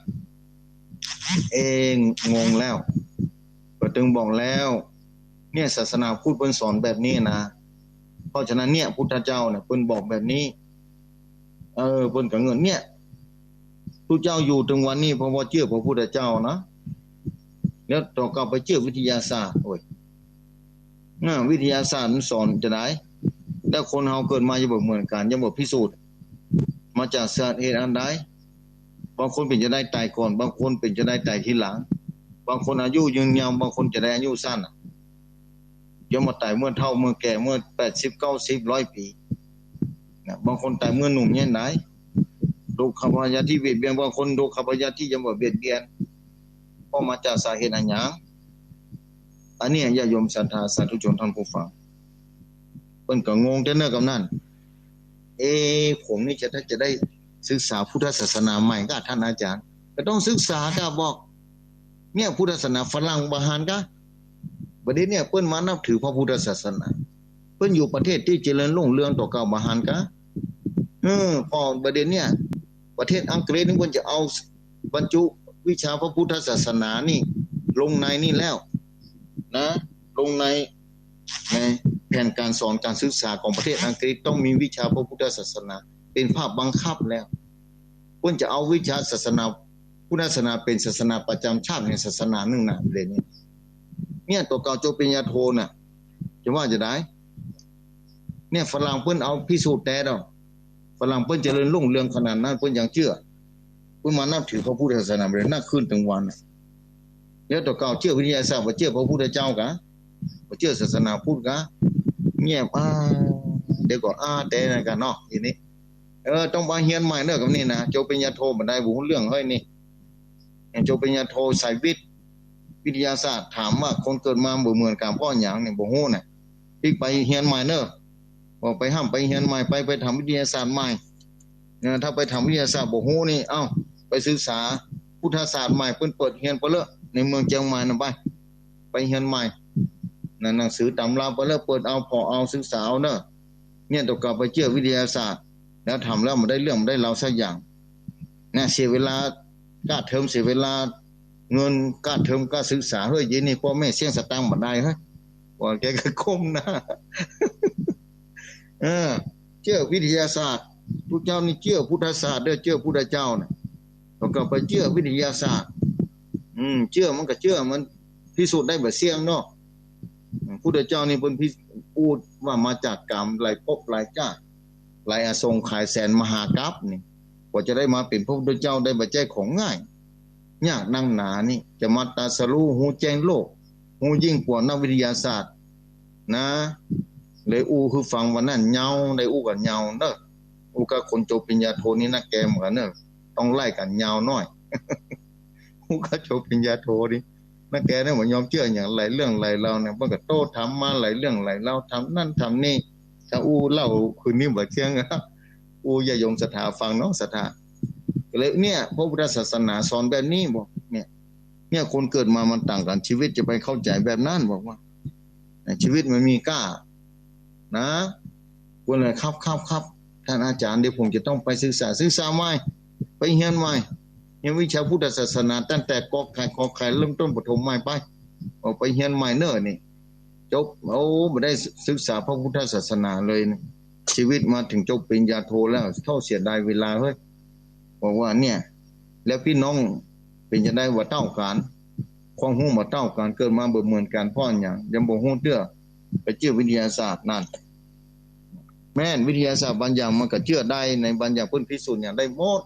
เอ๊ะ งงแล้ว ก็ตึงบอกแล้ว เนี่ย ศาสนาพุทธเปิ้นสอนแบบนี้นะ เพราะฉะนั้นเนี่ย พุทธเจ้าเนี่ย เปิ้นบอกแบบนี้ เออ เปิ้นก็เงินเนี่ย ตุ๊เจ้าอยู่เถิงวันนี้ เพราะว่าเจื้อพระพุทธเจ้านะ แล้วต่อเก่าไปเจื้อวิทยาศาสตร์ โอ้ย อ่า วิทยาศาสตร์มันสอนจะได แล้วคนเฮาเกิดมายังบ่เหมือนกั๋น ยังบ่พิสูจน์ มาจากสาเหตุอันใด บางคนเป๋นจะไดต๋ายก่อน บางคนเป๋นจะไดต๋ายทีหลัง บางคนอายุยืนยาว บางคนจะไดอายุสั้นอะ ยังบ่ต๋ายเมื่อเฒ่าเมื่อแก่ เมื่อแปดสิบ เก้าสิบ ร้อยปี๋นะ บางคนต๋ายเมื่อหนุ่มยังได โรคภัยพยาธิเบียดเบียน บางคนโรคภัยพยาธิยังบ่เบียดเบียน ก็มาจากสาเหตุอะหยัง อันนี้ญาติโยมศรัทธาสาธุชนท่านผู้ฟัง เปิ้นก็งงแต๊เนาะกำนั้น เอ๊ะ ผมนี่จะ ถ้าจะได้ศึกษาพุทธศาสนาใหม่ก็ ท่านอาจารย์ ก็ต้องศึกษา ก็บอก เนี่ย พุทธศาสนาฝรั่งบ่หันกา บ่าเดี่ยวเนี่ยเปิ้นมานับถือพระพุทธศาสนา เปิ้นอยู่ประเทศตี้เจริญรุ่งเรืองต่อเก่าบ่หันกา เออ พอบ่าเดี่ยวเนี่ย ประเทศอังกฤษนี่เปิ้นจะเอาบรรจุวิชาพระพุทธศาสนานี่ลงในนี่แล้วนะ ลงใน ในแผนการสอนการศึกษาของประเทศอังกฤษ ต้องมีวิชาพระพุทธศาสนาเป๋นภาคบังคับแล้ว เปิ้นจะเอาวิชาศาสนา พุทธศาสนาเป๋นศาสนาประจำชาติในศาสนานึ่งนะ เดี๋ยวนี้ เนี่ย ต่อเก่าจบปริญญาโทน่ะ จะว่าจะได เนี่ย ฝรั่งเปิ้นเอาพิสูจน์แต๊เนาะ ฝรั่งเปิ้นเจริญรุ่งเรืองขนาดนั้น เปิ้นยังเจื้อ เปิ้นมานับถือพระพุทธศาสนาเลย นับคืนเถิงวันน่ะ แล้วต่อเก่าเจื้อวิทยาศาสตร์ บ่เจื้อพระพุทธเจ้ากา บ่เจื้อศาสนาพุทธกา เงียบ อ้า เดี๋ยวก็อ้าแต๊นั้นกั๋นเนาะ ทีนี้ เออ ต้องมาเฮียนใหม่เนาะ กำนี้นะ จบปริญญาโทบ่ได้ บ่ฮู้เรื่องเฮ้ยนี่ อย่างจบปริญญาโทสายวิทย์ วิทยาศาสตร์ ถามว่าคนเกิดมาบ่เหมือนกั๋นเพราะหยังเนี่ย บ่ฮู้น่ะ ปิ๊กไปเฮียนใหม่เนาะ บอกไปห้ามไปเฮียนใหม่ ไป ไปทำวิทยาศาสตร์ใหม่ เนี่ย ถ้าไปทำวิทยาศาสตร์บ่ฮู้นี่ เอ้า ไปศึกษาพุทธศาสตร์ใหม่ เปิ้นเปิดเฮียนไปเลอะ ในเมืองเจียงใหม่นั่นไป ไปเฮียนใหม่ นะ หนังสือตำราไปเลอะ เปิดเอา ผ่อเอา ศึกษาเอาเนาะ เนี่ย ต่อเก่าไปเจื้อวิทยาศาสตร์ แล้วทำแล้วบ่ได้เรื่องบ่ได้ราวสักอย่าง นะ เสียเวลา ค่าเทอมเสียเวลา เงินค่าเทอมค่าศึกษา เฮ้ย เดี๋ยวนี้พ่อแม่เสี้ยงสตางค์บ่ได้ เฮ้ย ว่าแกก็ก้มหน้า เออ เจื้อวิทยาศาสตร์ ตุ๊เจ้านี่เจื้อพุทธศาสตร์เด้อ เจื้อพุทธเจ้าน่ะ ต่อเก่าไปเจื้อวิทยาศาสตร์ อืม เจื้อมันก็เจื้อ มันพิสูจน์ได้บ่เสี้ยงเนาะ อืม พุทธเจ้านี่เปิ้นพิ อู้ว่ามาจากก๋ำหลายภพหลายจ้าติ หลายอสงไขยแสนมหากัปนี่ กว่าจะได้มาเป๋นพระพุทธเจ้าได้บ่ใจ้ของง่าย ยากนักหนานี่ จะมาตรัสรู้ฮู้แจ้งโลก ฮู้ยิ่งกว่านักวิทยาศาสตร์ นะ เลยอู้หื้อฟังวันนั้นยาว ได้อู้กั๋นยาวเนาะ อู้กับคนจบปริญญาโทนี่นะ แกเหมือนกั๋นเนาะ ต้องไล่กั๋นยาวหน้อย อู้กับจบปริญญาโทนี่นะ แกเนี่ยบ่ยอมเจื้อหยัง หลายเรื่องหลายราวเนี่ย มันก็โต้ถามมาหลายเรื่องหลายราว ถามนั่นถามนี่ ถ้าอู้เล่าคืนนี้บ่เที่ยง อู้ญาติโยมศรัทธาฟังเนาะ ศรัทธา ก็เลยเนี่ย พระพุทธศาสนาสอนแบบนี้บอก เนี่ย เนี่ย คนเกิดมามันต่างกั๋น ชีวิตจะไปเข้าใจ๋แบบนั้น บอกว่า ชีวิตมันมีก้า นะ ก็เลย ครับ ครับ ครับ ท่านอาจารย์ เดี๋ยวผมจะต้องไปศึกษา ศึกษาใหม่ ไปเฮียนใหม่ เฮียนวิชาพุทธศาสนา ตั้งแต่กอไก่ ขอไข่ เริ่มต้นประถมใหม่ไป ออกไปเฮียนใหม่เน่อนี่ จบ โอ้ บ่ได้ศึกษาพระพุทธศาสนาเลยนี่ ชีวิตมาเถิงจบปริญญาโทแล้ว เท่าเสียดายเวลาเฮ้ย บอกว่าเนี่ย แล้วปี้น้องเป๋นจะไดบ่เต้ากั๋น ความฮู้บ่เต้ากั๋น เกิดมาบ่เหมือนกั๋น เพราะหยัง ยังบ่ฮู้เตื้อ ไปเจื้อวิทยาศาสตร์นั่น แม่นวิทยาศาสตร์บางอย่างมันก็เจื้อได้ ในบางอย่างเปิ้นพิสูจน์หยังได้หมด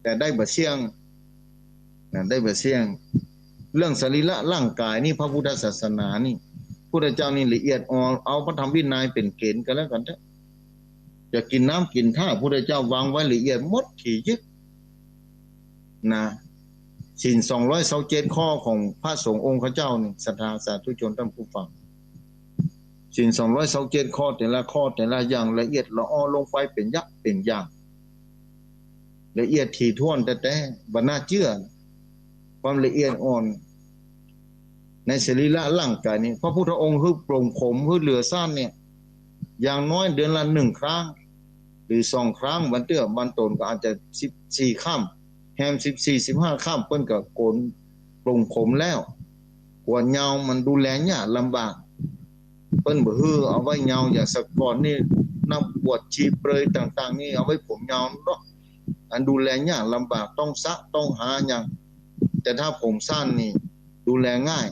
แต่ได้บ่เสี้ยง นะ ได้บ่เสี้ยง เรื่องสรีระร่างกายนี่ พระพุทธศาสนานี่ พุทธเจ้านี่ละเอียดอ่อน เอาพระธรรมวินัยเป๋นเกณฑ์ก็แล้วกั๋นเต๊อะ จะกิ๋นน้ำกิ๋นท่า พุทธเจ้าวางไว้ละเอียดหมดถี่ยิบ นะ ศีลสองร้อยซาวเจ็ดข้อของพระสงฆ์องค์ข้าเจ้านี่ ศรัทธาสาธุชนท่านผู้ฟัง ศีลสองร้อยซาวเจ็ดข้อ แต่ละข้อแต่ละอย่างละเอียดละออลงไปเป๋นยักษ์เป๋นอย่าง ละเอียดถี่ถ้วนแต๊ๆ บ่น่าเจื้อ ความละเอียดอ่อน ในสรีระร่างกายนี่ พระพุทธองค์หื้อปลงผมหื้อเหลือสั้นเนี่ย อย่างน้อยเดือนละหนึ่งครั้ง หรือสองครั้ง บางเตื้อบางต๋นก็อาจจะสิบสี่ค่ำ แฮมสิบสี่ สิบห้าค่ำ เปิ้นก็โกนปลงผมแล้ว กว่าเยาว์มันดูแลยากลำบาก เปิ้นบ่หื้อเอาไว้เยาว์ อย่างสะก่อนนี่ นักบวชชีเปลือยต่างๆ นี่เอาไว้ผมเยาว์เนาะ อันดูแลยากลำบาก ต้องสระต้องหาหยัง แต่ถ้าผมสั้นนี่ดูแลง่าย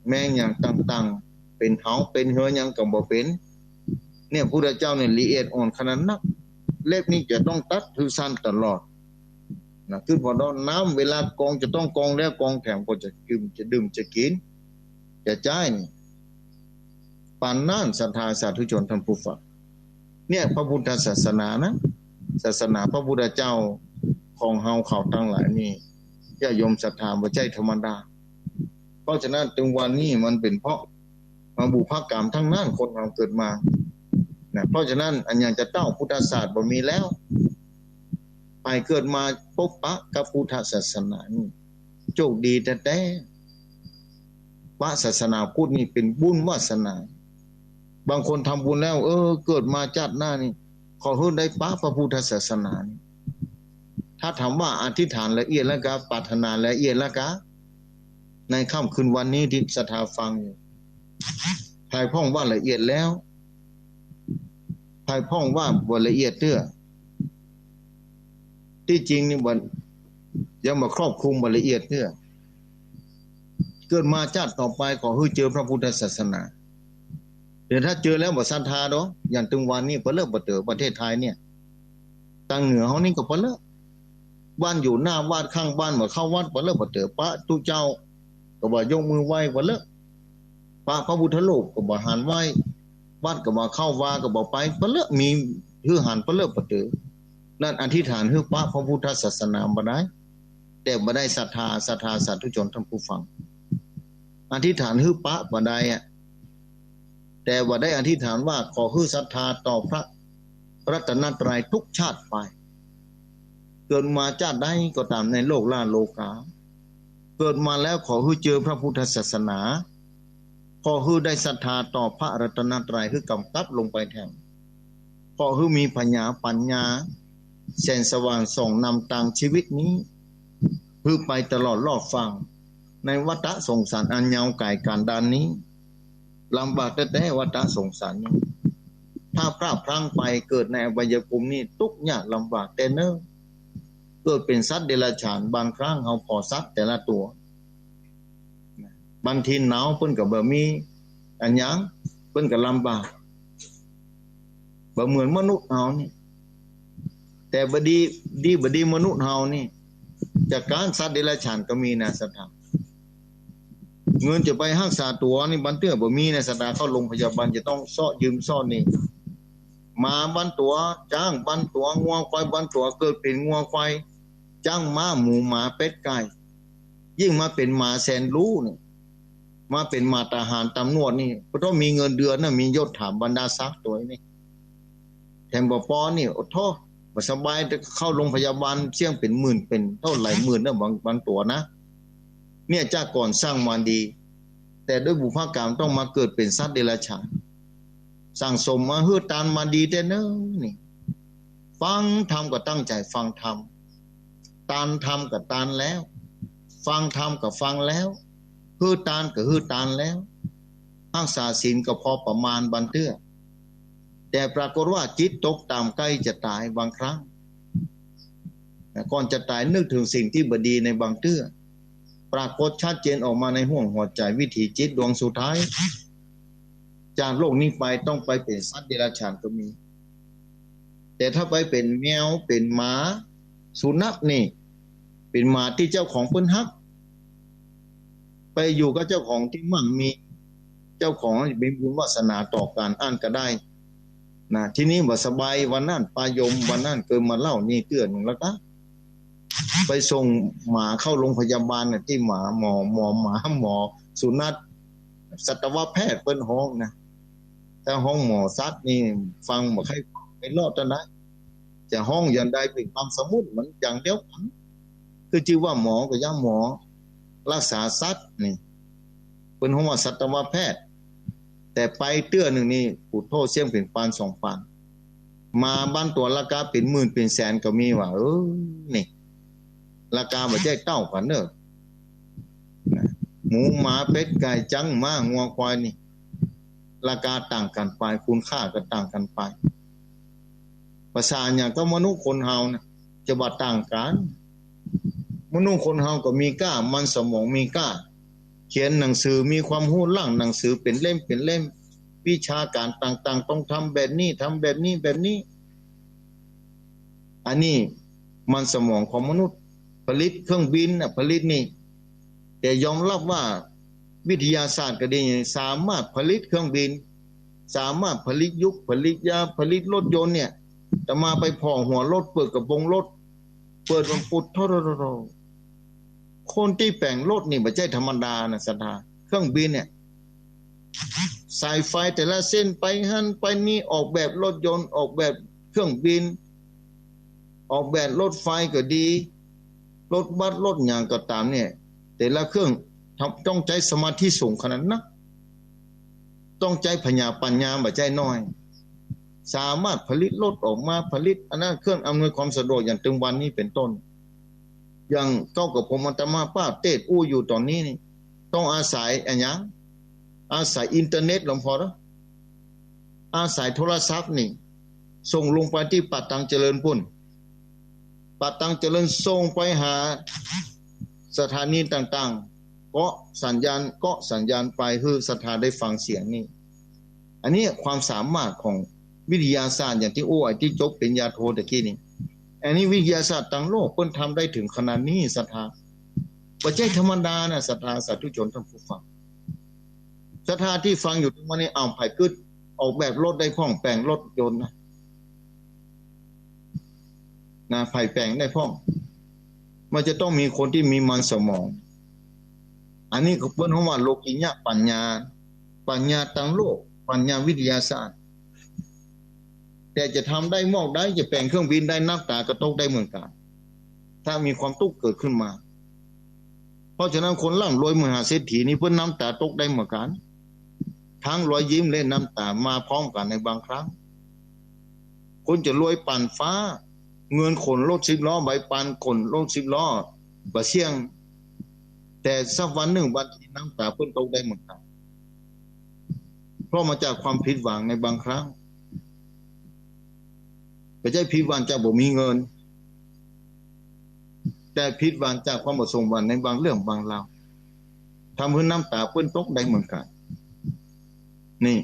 แมงหยังต่างๆ เป๋นเหาเป๋นเหือหยังก็บ่เป๋น เนี่ย พุทธเจ้าเนี่ยละเอียดอ่อนขนาดนัก เล็บนี่จะต้องตัดหื้อสั้นตลอดนะ คือผ่อดอกน้ำเวลากรองจะต้องกรองแล้วกรองแถม ก่อนจะดื่ม จะดื่มจะกิ๋น จะใจ๊นี่ ปานนั้น ศรัทธาสาธุชนท่านผู้ฟัง เนี่ย พระพุทธศาสนานะ ศาสนาพระพุทธเจ้าของเฮาเขาตังหลายนี่ ญาติโยมศรัทธาบ่ใจ้ธรรมดา เพราะฉะนั้น ตึงวันนี้มันเป๋นเพราะ มาบุพกรรมตังนั้น คนเฮาเกิดมานะ เพราะฉะนั้น อันหยังจะเต้าพุทธศาสตร์บ่มีแล้ว ใผเกิดมาปะปะกับพุทธศาสนานี่ โจคดีแต๊ๆ ปะศาสนาพุทธนี่เป๋นบุญวาสนา บางคนทำบุญแล้ว เออ เกิดมาจาติหน้านี่ ขอหื้อได้ปะพระพุทธศาสนานี่ ถ้าถามว่าอธิษฐานละเอียดแล้วกา ปรารถนาละเอียดแล้วกา ในค่ำคืนวันนี้ตี้ศรัทธาฟังอยู่ ใผพ่องว่าละเอียดแล้ว ใผพ่องว่าบ่ละเอียดเตื้อ ตี้จริงนี่บ่ ยังบ่ครอบคลุมบ่ละเอียดเตื้อ เกิดมาจาติต่อไปขอหื้อเจอพระพุทธศาสนา เดี๋ยวถ้าเจอแล้วบ่ศรัทธาดอก อย่างตึงวันนี้ปะเลิกปะเต๋อ ประเทศไทยเนี่ย ตังเหนือเฮานี่ก็ปะเลิก บ้านอยู่หน้าวัดข้างบ้านบ่เข้าวัดปะเลิกปะเต๋อ ปะตุ๊เจ้าก็บ่ยกมือไหว้ปะเลิก ปะพระพุทธรูปก็บ่หันไหว้ วัดก็บ่เข้า วาก็บ่ไปปะเลิก มีหื้อหันปะเลิกปะเต๋อ นั้นอธิษฐานหื้อปะพระพุทธศาสนาบ่ได้ แต่บ่ได้ศรัทธา ศรัทธาสาธุชนท่านผู้ฟัง อธิษฐานหื้อปะบ่ได้อะ แต่ว่าได้อธิษฐานว่าขอหื้อศรัทธาต่อพระรัตนตรัยทุกชาติไป เกิดมาจาติใดก็ต๋ามในโลกล้านโลกา เกิดมาแล้วขอหื้อเจอพระพุทธศาสนา ขอหื้อได้ศรัทธาต่อพระรัตนตรัยหื้อกำกับลงไปแทน ขอหื้อมีผญาปั๋ญญา แสงสว่างส่องนำตางชีวิตนี้ หื้อไปตลอดรอดฝั่ง ในวัฏสงสารอันยาวไก๋กันดารนี้ ลำบากแต๊ๆ วัฏสงสารนี้ ถ้าพลาดพลั้งไปเกิดในอบายภูมินี่ตุ๊กยากลำบากแต๊เน่อ เกิดเป๋นสัตว์เดรัจฉาน บางครั้งเฮาผ่อสัตว์แต่ละตั๋ว บางทีหนาวเปิ้นก็บ่มีอันหยัง เปิ้นก็ลำบาก บ่เหมือนมนุษย์เฮานี่ แต่บ่ดี ดีบ่ดีมนุษย์เฮานี่ จัดก๋านสัตว์เดรัจฉานก็มีนะศรัทธา เงินจะไปฮักษาตั๋วนี่บางเตื้อบ่มีนะศรัทธา เข้าโรงพยาบาลจะต้องเซาะยืมเซาะหนี้ หมาบางตั๋ว จ๊างบางตั๋ว งัวควายบางตั๋ว เกิดเป๋นงัวควาย จ๊าง ม้า หมู หมา เป็ด ไก่ ยิ่งมาเป๋นหมาแสนรู้นี่ มาเป๋นหม่าทหารตำรวจนี่ ก็ต้องมีเงินเดือนนะ มียศถาบรรดาศักดิ์ตั๋วนี่ แถมบ่ปอนี่ โอ้โธ่ บ่สบาย แต่เข้าโรงพยาบาลเสี้ยงเป๋นหมื่น เป๋นเต้าหลายหมื่นนะ บาง บางตั๋วนะ เนี่ย จากก่อนสร้างมาดี แต่ด้วยบุพกรรมต้องมาเกิดเป๋นสัตว์เดรัจฉาน สั่งสมมาหื้อตานมาดีแต๊เน่อนี่ ฟังธรรมก็ตั้งใจ๋ฟังธรรม ตานธรรมก็ตานแล้ว ฟังธรรมก็ฟังแล้ว หื้อตานก็หื้อตานแล้ว ฮักษาศีลก็พอประมาณบางเตื้อ แต่ปรากฏว่าจิตตกต่ำใก้จะต๋ายบางครั้ง ก่อนจะต๋ายนึกเถิงสิ่งตี้บ่ดีในบางเตื้อ ปรากฏชัดเจนออกมาในห้วงหัวใจ๋ วิถีจิตดวงสุดท้าย จากโลกนี้ไปต้องไปเป๋นสัตว์เดรัจฉานก็มี แต่ถ้าไปเป๋นแมว เป๋นหมา สุนัขนี่ เป๋นหมาตี้เจ้าของเปิ้นฮัก ไปอยู่กับเจ้าของตี้มั่งมี เจ้าของจะมีบุญวาสนาต่อกั๋นอั้นก็ได้นะ ทีนี้บ่สบายวันนั้น ปายมวันนั้นเกยมาเล่านี่เตื้อนึ่งแล้วกา ไปส่งหมาเข้าโรงพยาบาลน่ะ ตี้หมา หมอ หมอหมา หมอสุนัข สัตวแพทย์เปิ้นฮ้องนะ ถ้าฮ้องหมอสัตว์นี่ฟังบ่ใค่ ใค่ลอดเต้าใด จะฮ้องอย่างใดเป๋นกำสมมุติมันอย่างเดียวกั๋น คือจื้อว่าหมอก็ยังหมอ รักษาสัตว์นี่ เปิ้นฮ้องว่าสัตวแพทย์ แต่ไปเตื้อนึ่งนี่ ปุโธ เสี้ยงเป๋นปานสองปาน หมาบางตั๋วราคาเป๋นหมื่นเป๋นแสนก็มีว่า เออ นี่ ราคาบ่ใจ้เต้ากั๋นเน่อ หมูหมาเป็ดไก่จ๊างม้างัวควายนี่ ราคาต่างกั๋นไป คุณค่าก็ต่างกั๋นไป ประสาทอย่างกับมนุษย์คนเฮานะ จะว่าต่างกั๋น มนุษย์คนเฮาก็มีก้า มันสมองมีก้า เขียนหนังสือมีความฮู้ ร่างหนังสือเป๋นเล่มเป๋นเล่ม วิชาก๋านต่างๆ ต้องทำแบบนี้ ทำแบบนี้ แบบนี้ อันนี้มันสมองของมนุษย์ ผลิตเครื่องบินน่ะ ผลิตนี่ แต่ยอมรับว่าวิทยาศาสตร์ก็ดี สามารถผลิตเครื่องบิน สามารถผลิตยุก ผลิตยา ผลิตรถยนต์เนี่ย อาตมาไปผ่อหัวรถ เปิดกระโปรงรถ เปิดมันปุด โธ่ๆๆๆ คนตี้แป๋งรถนี่บ่ใจ้ธรรมดานะศรัทธา เครื่องบินเนี่ย สายไฟแต่ละเส้นไปหั้นไปนี่ ออกแบบรถยนต์ ออกแบบเครื่องบิน ออกแบบรถไฟก็ดี รถบัส รถหยังก็ต๋ามเนี่ย แต่ละเครื่องทำ ต้องใจ๊สมาธิสูงขนาดนัก ต้องใจ๊ผญาปัญญาบ่ใจ้น้อย สามารถผลิตรถออกมา ผลิตอันนั้น เครื่องอำนวยความสะดวกอย่างตึงวันนี้เป๋นต้น อย่างเก้ากับผมอาตมาภาพเตสน์อู้อยู่ต๋อนนี้นี่ ต้องอาศัยอะหยัง อาศัยอินเทอร์เน็ตหลวงพ่อเนาะ อาศัยโทรศัพท์นี่ ส่งลงไปตี้ป่าตังเจริญปุ้น ป่าตังเจริญส่งไปหาสถานีต่างๆ เกาะสัญญาณ เกาะสัญญาณไปหื้อศรัทธาได้ฟังเสียงนี่ อันนี้ความสามารถของวิทยาศาสตร์อย่างตี้อู้ ไอ้ตี้จบปริญญาโทตะกี้นี่ อันนี้วิทยาศาสตร์ตังโลกเปิ้นทำได้เถิงขนาดนี้ศรัทธา บ่ใจ้ธรรมดานะศรัทธาสาธุชนท่านผู้ฟัง ศรัทธาตี้ฟังอยู่ตึงวันนี้ อ้าว ใผกึ๊ดออกแบบรถได้พ่อง แป๋งรถยนต์นะ นะ ใผแป๋งได้พ่อง มันจะต้องมีคนตี้มีมันสมอง อันนี้ก็เปิ้นฮ้องว่าโลกิยะปัญญา ปัญญาตังโลก ปัญญาวิทยาศาสตร์ แต่จะทำได้มอกได้ จะแป๋งเครื่องบินได้ น้ำต๋าก็ตกได้เหมือนกั๋น ถ้ามีความตุ๊กข์เกิดขึ้นมา เพราะฉะนั้นคนร่ำรวยมหาเศรษฐีนี่เปิ้นน้ำต๋าตกได้เหมือนกั๋น ทั้งรอยยิ้มและน้ำต๋ามาพร้อมกั๋นในบางครั้ง คนจะรวยป่านฟ้า เงินขนรถสิบล้อ ใบปานขนรถสิบล้อ บ่เสี่ยง แต่สักวันนึ่งบางทีน้ำต๋าเปิ้นตกได้เหมือนกั๋น เพราะมาจากความผิดหวังในบางครั้ง บ่ใจ้ผิดหวังจากบ่มีเงิน แต่ผิดหวังจากความบ่สมหวังในบางเรื่องบางราว ทำหื้อน้ำต๋าเปิ้นตกได้เหมือนกั๋น นี่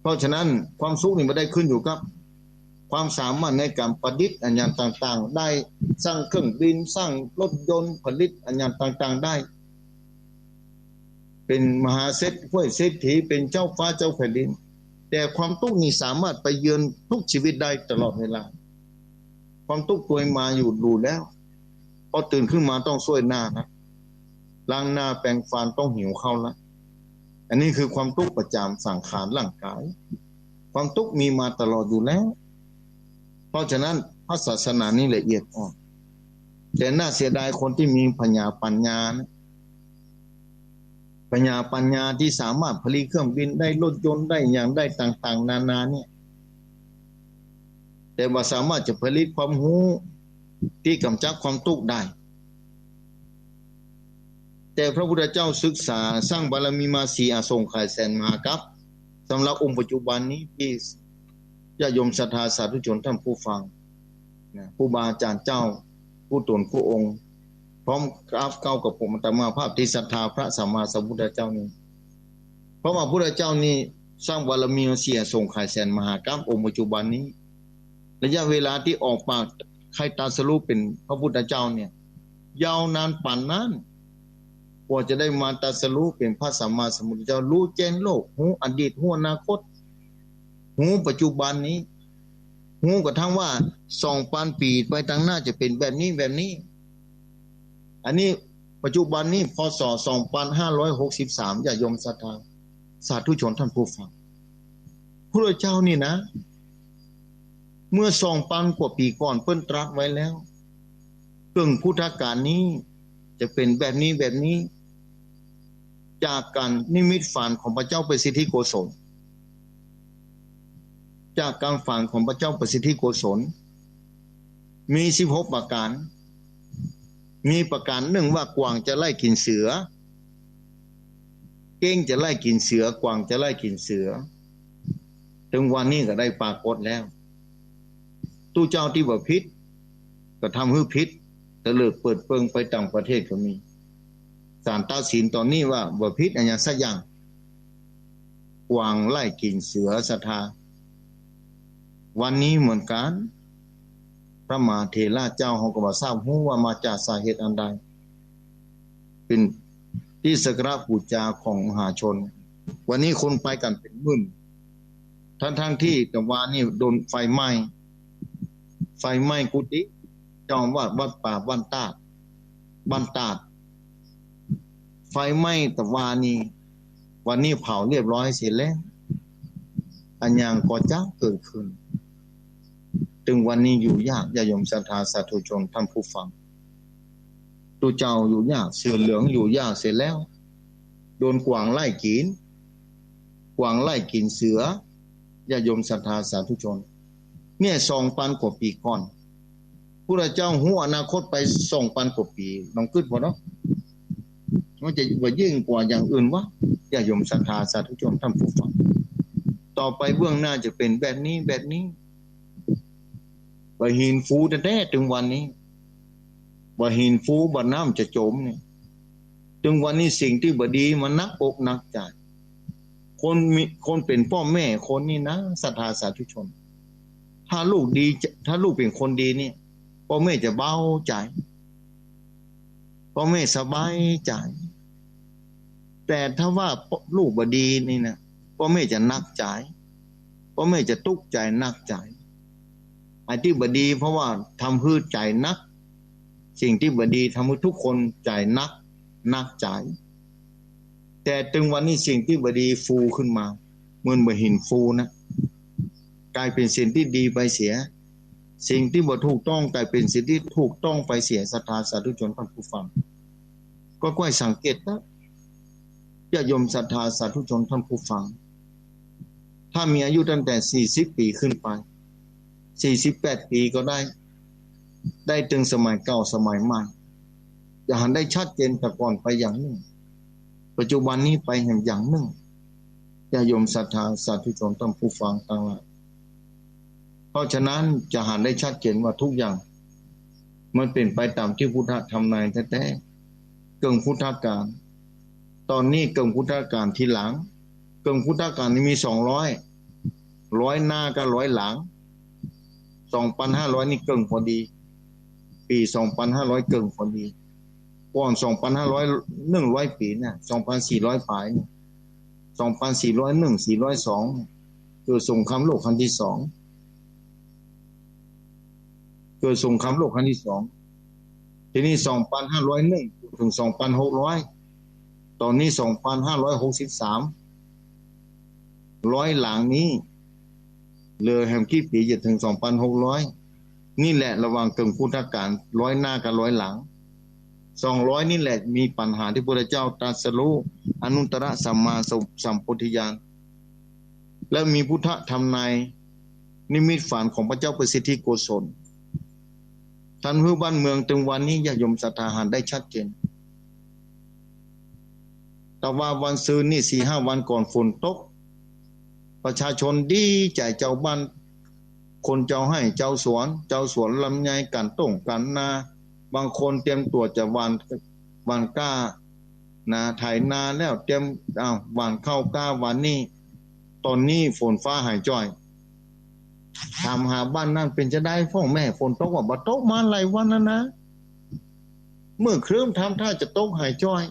เพราะฉะนั้นความสุขนี่บ่ได้ขึ้นอยู่กับความสามารถในก๋านประดิษฐ์อะหยังต่างๆ ได้สร้างเครื่องบิน สร้างรถยนต์ ผลิตอะหยังต่างๆ ได้ เป๋นมหาเศรษฐ เศรษฐี เป๋นเจ้าฟ้าเจ้าแผ่นดิน แต่ความตุ๊กข์นี่สามารถไปเยือนทุกชีวิตได้ตลอดเวลา ความตุ๊กข์ตวยมาอยู่ดูแล้ว พอตื่นขึ้นมาต้องส้วยหน้านะ ล้างหน้าแปรงฟัน ต้องหิวข้าวละ อันนี้คือความตุ๊กข์ประจ๋ำสังขารร่างกาย ความตุ๊กข์มีมาตลอดอยู่แล้ว เพราะฉะนั้นพระศาสนานี้ละเอียดอ่อน แต่น่าเสียดายคนตี้มีผญาปัญญานะ ผญาปัญญาตี้สามารถผลิตเครื่องบินได้ รถยนต์ได้ อะหยังได้ต่างๆ นานาเนี่ย แต่บ่สามารถจะผลิตความฮู้ตี้ก๋ำจัดความตุ๊กข์ได้ แต่พระพุทธเจ้าศึกษาสร้างบารมีมาสี่อสงไขยแสนมหากัป สำหรับองค์ปัจจุบันนี้ตี้ญาติโยมศรัทธาสาธุชนท่านผู้ฟังนะ ครูบาอาจ๋ารย์เจ้ากู้ต๋นกู้องค์ พร้อมกราบเก้ากับผมอาตมาภาพตี้ศรัทธาพระสัมมาสัมพุทธเจ้านี้ เพราะว่าพุทธเจ้านี้สร้างบารมีมาสี่อสงไขยแสนมหากัป องค์ปัจจุบันนี้ ระยะเวลาตี้ออกปากใค่ตรัสรู้เป๋นพระพุทธเจ้าเนี่ย ยาวนานปานนั้น กว่าจะได้มาตรัสรู้เป๋นพระสัมมาสัมพุทธเจ้า ฮู้แจ้งโลก ฮู้อดีต ฮู้อนาคต ฮู้ปัจจุบันนี้ ฮู้กระทั่งว่าสองปันปี๋ไปตางหน้าจะเป๋นแบบนี้แบบนี้ อันนี้ปัจจุบันนี้ พ.ศ. สองปันห้าร้อยหกสิบสาม ญาติโยมศรัทธาสาธุชนท่านผู้ฟัง พุทธเจ้านี่นะ เมื่อสองปันกว่าปี๋ก่อนเปิ้นตรัสไว้แล้ว เกิ่งพุทธกาลนี้จะเป๋นแบบนี้แบบนี้ จากก๋านนิมิตฝันของพระเจ้าประสิทธิโกศล จากก๋านฝันของพระเจ้าประสิทธิโกศล มีสิบหกประก๋าน มีประก๋านนึ่งว่ากวางจะไล่กิ๋นเสือ เก้งจะไล่กิ๋นเสือ กวางจะไล่กิ๋นเสือ เถิงวันนี้ก็ได้ปรากฏแล้ว ตุ๊เจ้าตี้บ่ผิด ก็ทำหื้อผิด เตลิดเปิดเปิงไปต่างประเทศก็มี ศาลตัดสินต๋อนนี้ว่าบ่ผิดอะหยังสักอย่าง กวางไล่กิ๋นเสือศรัทธา วันนี้เหมือนกั๋น พระมหาเถระเจ้าเฮาก็บ่ทราบฮู้ว่ามาจากสาเหตุอันใด เป๋นตี้สักการะปู๋จาของมหาชน วันนี้คนไปกั๋นเป๋นหมื่น ทั้งๆ ตี้ตะวานี้โดนไฟไหม้ ไฟไหม้กุฏิเจ้าอาวาสวัดป่าบ้านตาด บ้านตาด ไฟไหม้ตะวานี้ วันนี้เผาเรียบร้อยเสียแล้ว อะหยังก็จะเกิดขึ้น ตึงวันนี้อยู่ยาก ญาติโยมศรัทธาสาธุชนท่านผู้ฟัง ตุ๊เจ้าอยู่ยาก เสือเหลืองอยู่ยากเสียแล้ว โดนกวางไล่กิ๋น กวางไล่กิ๋นเสือ ญาติโยมศรัทธาสาธุชน เนี่ย สองปันกว่าปี๋ก่อน พุทธเจ้าฮู้อนาคตไปสองปันกว่าปี๋ ลองกึ๊ดผ่อเนาะ มันจะว่ายิ่งกว่าอย่างอื่นวะ ญาติโยมศรัทธาสาธุชนท่านผู้ฟัง ต่อไปเบื้องหน้าจะเป๋นแบบนี้ แบบนี้ บ่าหินฟูแต๊ๆ ตึงวันนี้ บ่าหินฟู บ่าน้ำจะจ๋มเนี่ย ตึงวันนี้สิ่งตี้บ่ดีมันหนักอกหนักใจ๋ คนมี คนเป๋นป้อแม่คนนี่นะ ศรัทธาสาธุชน ถ้าลูกดี ถ้าลูกเป๋นคนดีเนี่ย ป้อแม่จะเบาใจ๋ ป้อแม่สบายใจ๋ แต่ถ้าว่าลูกบ่ดีนี่นะ ป้อแม่จะหนักใจ๋ ป้อแม่จะตุ๊กใจ๋หนักใจ๋ อันตี้บ่ดีเพราะว่าทำหื้อใจ๋หนัก สิ่งตี้บ่ดีทำหื้อทุกคนใจ๋หนัก หนักใจ๋ แต่ตึงวันนี้สิ่งตี้บ่ดีฟูขึ้นมา เหมือนบ่าหินฟูนะ ก๋ายเป๋นสิ่งตี้ดีไปเสีย สิ่งตี้บ่ถูกต้องก๋ายเป๋นสิ่งตี้ถูกต้องไปเสีย ศรัทธาสาธุชนท่านผู้ฟัง ก็ใค่สังเกตนะ ญาติโยมศรัทธาสาธุชนท่านผู้ฟัง ถ้ามีอายุตั้งแต่สี่สิบปี๋ขึ้นไป สี่สิบแปดปี๋ก็ได้ ได้ตึงสมัยเก่าสมัยใหม่ จะหันได้ชัดเจนแต่ก่อนไปอย่างนึ่ง ปัจจุบันนี้ไปแหมอย่างนึ่ง ญาติโยมศรัทธาสาธุชนท่านผู้ฟังตังหลาย เพราะฉะนั้นจะหันได้ชัดเจนว่าทุกอย่าง มันเป๋นไปต๋ามตี้พุทธะทำนายแต๊ๆ เกิ่งพุทธกาล ต๋อนนี้เกิ่งพุทธกาลทีหลัง เกิ่งพุทธกาลนี่มีสองร้อย ร้อยหน้ากับร้อยหลัง สองปันห้าร้อยนี่เกิ่งพอดี ปี๋สองปันห้าร้อยเกิ่งพอดี ก่อนสองปันห้าร้อย หนึ่งร้อยปี๋เนี่ย สองปันสี่ร้อยป๋ายเนี่ย สองปันสี่ร้อยหนึ่ง สี่ร้อยสอง เกิดสงครามโลกครั้งตี้สอง เกิดสงครามโลกครั้งตี้สอง ทีนี้สองปันห้าร้อยหนึ่ง เถิงสองปันหกร้อย ต๋อนนี้สองปันห้าร้อยหกสิบสาม ร้อยหลังนี้ เหลือแหมกี่ปี๋จะเถิงสองปันหกร้อย นี่แหละระหว่างเกิ่งพุทธกาล ร้อยหน้ากับร้อยหลัง สองร้อยนี่แหละมีปัญหาตี้พุทธเจ้าตรัสรู้อนุตตรสัมมาสัมโพธิญาณ และมีพุทธะทำนายนิมิตฝันของพระเจ้าประสิทธิโกศล ทำหื้อบ้านเมืองตึงวันนี้ญาติโยมศรัทธาหันได้ชัดเจน แต่ว่าวันซืนนี่สี่ห้าวันก่อนฝนตก ประชาชนดีใจ๋ จาวบ้าน คนจาวไฮ่จาวสวน จาวสวนลำไย ก๋านต้งก๋านนา บางคนเตรียมตั๋วจะหว่าน หว่านกล้า นะ ไถนาแล้วเตรียม อ้าว หว่านข้าวกล้าหว่านนี่ ต๋อนนี้ฝนฟ้าหายจ้อย ถามหาบ้านนั้นเป๋นจาใดพ่องแม่ ฝนตกบ่ บ่ตกมาหลายวันแล้วนะ เมฆครึ้มทำท่าจะตกหายจ้อย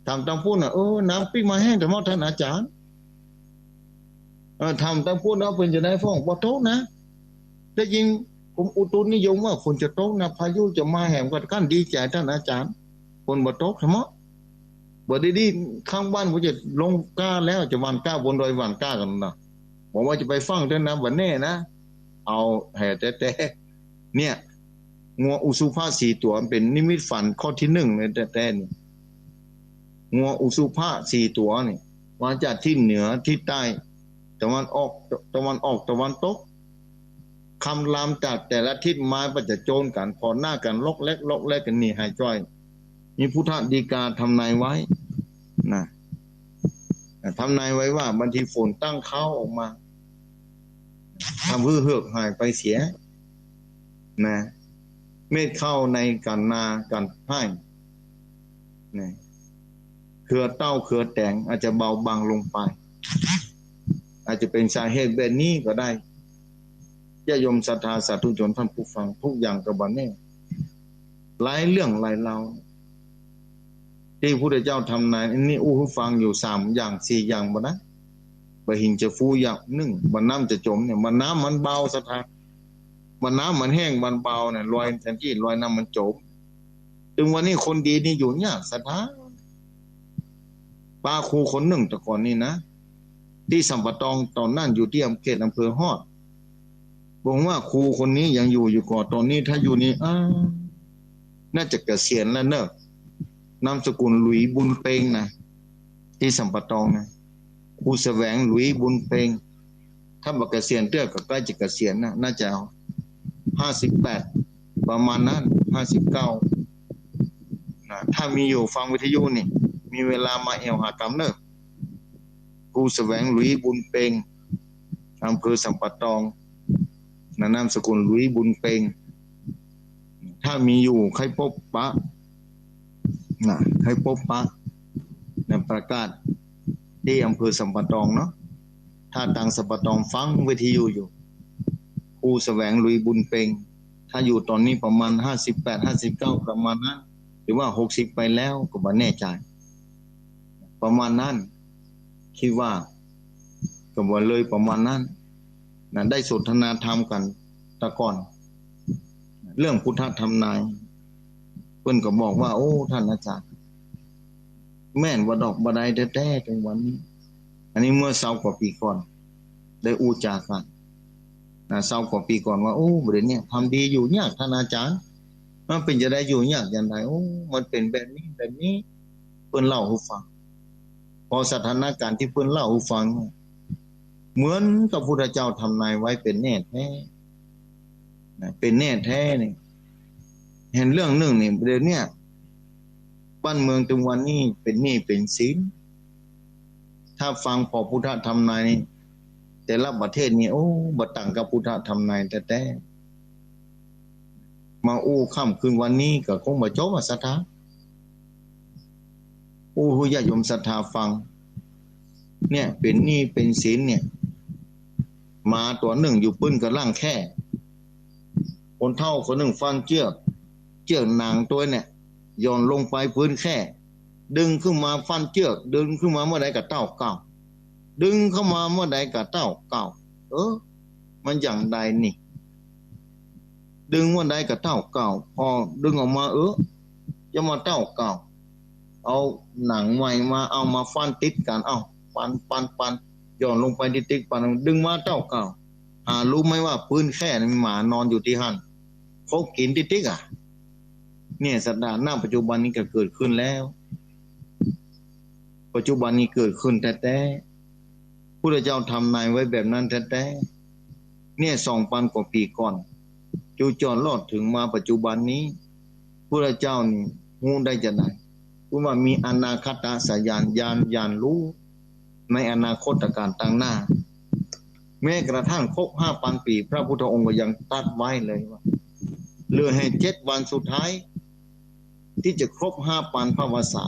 ถามตางปุ้นน่ะ เออ น้ำปิ๊กมาแห้งแต่หมดท่านอาจ๋ารย์ เออ ถามตางปุ้นว่าเป๋นจาใดพ่อง บ่ตกนะ ได้ยินกรมอุตุนิยมว่าฝนจะตกนะ พายุจะมาแหม ก็กั๋นดีใจ๋ท่านอาจ๋ารย์ ฝนบ่ตกแท้หมด บ่ดีๆ ข้างบ้านผมจะลงกล้าแล้ว จะหว่านกล้าบนดอยหว่านกล้ากั๋นนะ บอกว่าจะไปฟั่งเถิงนะ บ่แน่นะ เอาแห่แต๊ๆ เนี่ย งัวอสุภะสี่ตั๋วเป๋นนิมิตฝันข้อตี้นึ่งเลยแต๊ๆ นี่ งัวอสุภะสี่ตั๋วนี่ มาจากตี้เหนือตี้ใต้ ตะวันออก ตะวันออก ตะวันตก คำรามจากแต่ละทิศมาก็จะโจนกั๋น ผ่อหน้ากั๋น ล็อกแล็ก ล็อกแล็กกั๋น นี่หายจ้อย มีพุทธดีกาทำนายไว้ นะ ทำนายไว้ว่าบางทีฝนตั้งเค้าออกมา ทำหื้อเหือดหายไปเสีย นะ เม็ดข้าวในก๋านนาก๋านไฮ่ นะ เครือเต้าเครือแต๋งอาจจะเบาบางลงไป อาจจะเป๋นสาเหตุแบบนี้ก็ได้ ญาติโยมศรัทธาสาธุชนท่านผู้ฟัง ทุกอย่างก็บ่แน่ หลายเรื่องหลายราว ตี้พุทธเจ้าทำนาย อันนี้อู้หื้อฟังอยู่สามอย่างสี่อย่างบ่นะ บ่าหินจะฟูอย่างนึ่ง บ่าน้ำจะจ๋มเนี่ย บ่าน้ำมันเบาศรัทธา บ่าน้ำมันแห้งมันเบาเนี่ย ลอยแทนตี้ลอยน้ำมันจ๋ม ตึงวันนี้คนดีนี่อยู่ยากศรัทธา ปาครูคนนึ่งแต่ก่อนนี่นะ ตี้สัมปะตอง ต๋อนนั้นอยู่ตี้อำ เขตอำเภอฮอด บ่งว่าครูคนนี้ยังอยู่อยู่ก่อ ต๋อนนี้ถ้าอยู่นี่ อ้า น่าจะเกษียณแล้วเน่อ นามสกุลหลุยบุญเปงนะ ตี้สัมปะตองนะ ครูแสวงหลุยบุญเปง ถ้าบ่เกษียณเตื้อก็ใก้จะเกษียณนะ น่าจะห้าสิบแปด ประมาณนั้น ห้าสิบเก้า นะ ถ้ามีอยู่ฟังวิทยุนี่ มีเวลามาแอ่วหากำเน่อ ครูแสวงหลุยบุญเปง อำเภอสัมปะตอง นะ นามสกุลหลุยบุญเปง ถ้ามีอยู่ใค่ปบปะ นะ ใค่ปบปะ นะ ประกาศตี้อำเภอสัมปะตองเนาะ ถ้าตังสัมปะตองฟังวิทยุอยู่ ครูแสวงหลุยบุญเปง ถ้าอยู่ต๋อนนี้ประมาณห้าสิบแปด ห้าสิบเก้า ประมาณนั้น หรือว่าหกสิบไปแล้วก็บ่แน่ใจ๋ ประมาณนั้น กึ๊ดว่าก็บ่เลยประมาณนั้น นะ ได้สนทนาธรรมกั๋นแต่ก่อน เรื่องพุทธทำนาย เปิ้นก็บอกว่า โอ้ ต้านอาจ๋ารย์ แม่นบ่ดอกบ่ใดแต๊ๆ เถิงวันนี้ อันนี้เมื่อซาวกว่าปี๋ก่อน ได้อู้จ๋ากั๋น นะ ซาวกว่าปี๋ก่อนว่า โอ้ บ่าเดี่ยวนี้ทำดีอยู่ยากต้านอาจ๋ารย์ มันเป๋นจะใดอยู่ยากอย่างใด โอ้ มันเป๋นแบบนี้แบบนี้ เปิ้นเล่าหื้อฟัง พอสถานก๋ารณ์ตี้เปิ้นเล่าหื้อฟัง เหมือนกับพุทธเจ้าทำนายไว้เป๋นแน่แต๊ นะ เป๋นแน่แต๊นี่ หันเรื่องนึ่งนี่ เดี๋ยวนี้บ้านเมืองตึงวันนี้เป๋นหนี้เป๋นสิน ถ้าฟังผ่อพุทธทำนายนี่ แต่ละประเทศนี่ โอ้ บ่ต่างกับพุทธทำนายแต๊ๆ มาอู้ค่ำคืนวันนี้ก็คงบ่จบอะศรัทธา อู้หื้อญาติโยมศรัทธาฟัง เนี่ย เป๋นหนี้เป๋นสินเนี่ย หมาตั๋วนึ่งอยู่ปื้นก่ำลังแค่ คนเฒ่าคนนึ่งฟันเจื้อก เจื้อกหนังตั๋วเนี่ย หย่อนลงไปปื้นแค่ ดึงขึ้นมาฟันเจื้อก ดึงขึ้นมาเมื่อใดก็เต้าเก่า ดึงเข้ามาเมื่อใดก็เต้าเก่า เออ มันอย่างใดนี่ ดึงเมื่อใดก็เต้าเก่า พอดึงออกมา เออ จะมาเต้าเก่า เอาหนังใหม่มา เอามาฟันติดกั๋น เอ้า ฟัน ฟัน ฟัน หย่อนลงไปติดๆ ฟัน ดึงมาเต้าเก่า หารู้ไหมว่าปื้นแค่นั้นมีหมานอนอยู่ตี้หั้น เขากิ๋นติ๊กๆ อะ เนี่ยศรัทธา ณ ปัจจุบันนี้ก็เกิดขึ้นแล้ว ปัจจุบันนี้เกิดขึ้นแต๊ๆ พุทธเจ้าทำนายไว้แบบนั้นแต๊ๆ เนี่ย สองปันกว่าปี๋ก่อน จุจรรอดเถิงมาปัจจุบันนี้ พุทธเจ้านี่ฮู้ได้จะใด เปิ้นว่ามีอนาคตญาณ ญาณ ญาณฮู้ในอนาคตก๋าลตังหน้า แม้กระทั่งครบห้าปันปี๋ พระพุทธองค์ก็ยังตรัสไว้เลยว่า เหลือแค่เจ็ดวันสุดท้าย ตี้จะครบห้าปันพรรษา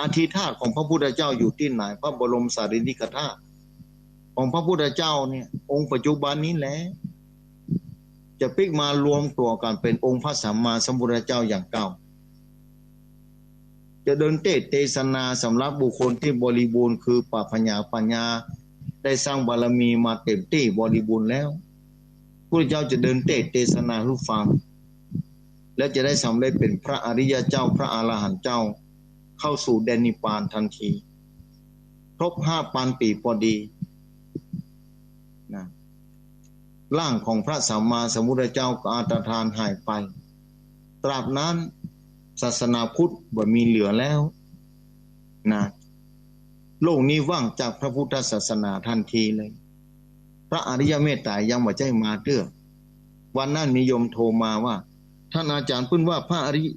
อธิธาตุของพระพุทธเจ้าอยู่ตี้ไหน พระบรมสารีริกธาตุของพระพุทธเจ้าเนี่ย องค์ปัจจุบันนี้แหละ จะปิ๊กมารวมตั๋วกั๋นเป๋นองค์พระสัมมาสัมพุทธเจ้าอย่างเก่า จะเดินเตสน์เตสนาสำหรับบุคคลตี้บริบูรณ์ คือปัพพญาปัญญา ได้สร้างบารมีมาเต็มตี้บริบูรณ์แล้ว พุทธเจ้าจะเดินเตสน์เตสนาหื้อฟัง แล้วจะได้สำเร็จเป๋นพระอริยเจ้า พระอรหันต์เจ้า เข้าสู่แดนนิพพานทันที ครบห้าปันปี๋พอดี นะ ร่างของพระสัมมาสัมพุทธเจ้าก็อันตรธานหายไป ตราบนั้นศาสนาพุทธบ่มีเหลือแล้ว นะ โลกนี้ว่างจากพระพุทธศาสนาทันทีเลย พระอริยเมตไตรยังบ่ใจ้มาเตื้อ วันนั้นมีโยมโทรมาว่า ต้านอาจ๋ารย์ เปิ้นว่าพระอริย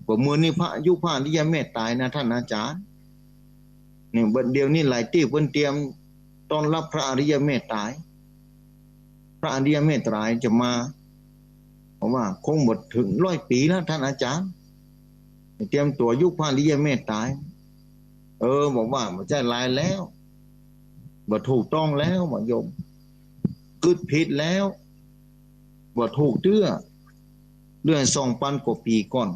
บ่าเมินนี้พระ ยุคพระอริยเมตไตรนะต้านอาจ๋ารย์ เนี่ย บัดเดี๋ยวนี้หลายตี้เปิ้นเตรียมต้อนรับพระอริยเมตไตร ระอริยเมตไตรยจะมา บอกว่า คงบ่เถิงร้อยปี๋แล้วต้านอาจ๋ารย์ เตรียมตั๋วยุคพระอริยเมตไตรย เออ บอกว่า บ่ใจ้ลายแล้ว บ่ถูกต้องแล้ว บ่โยม กึ๊ดผิดแล้ว บ่ถูกเตื้อ เรื่องสองปันกว่าปี๋ก่อน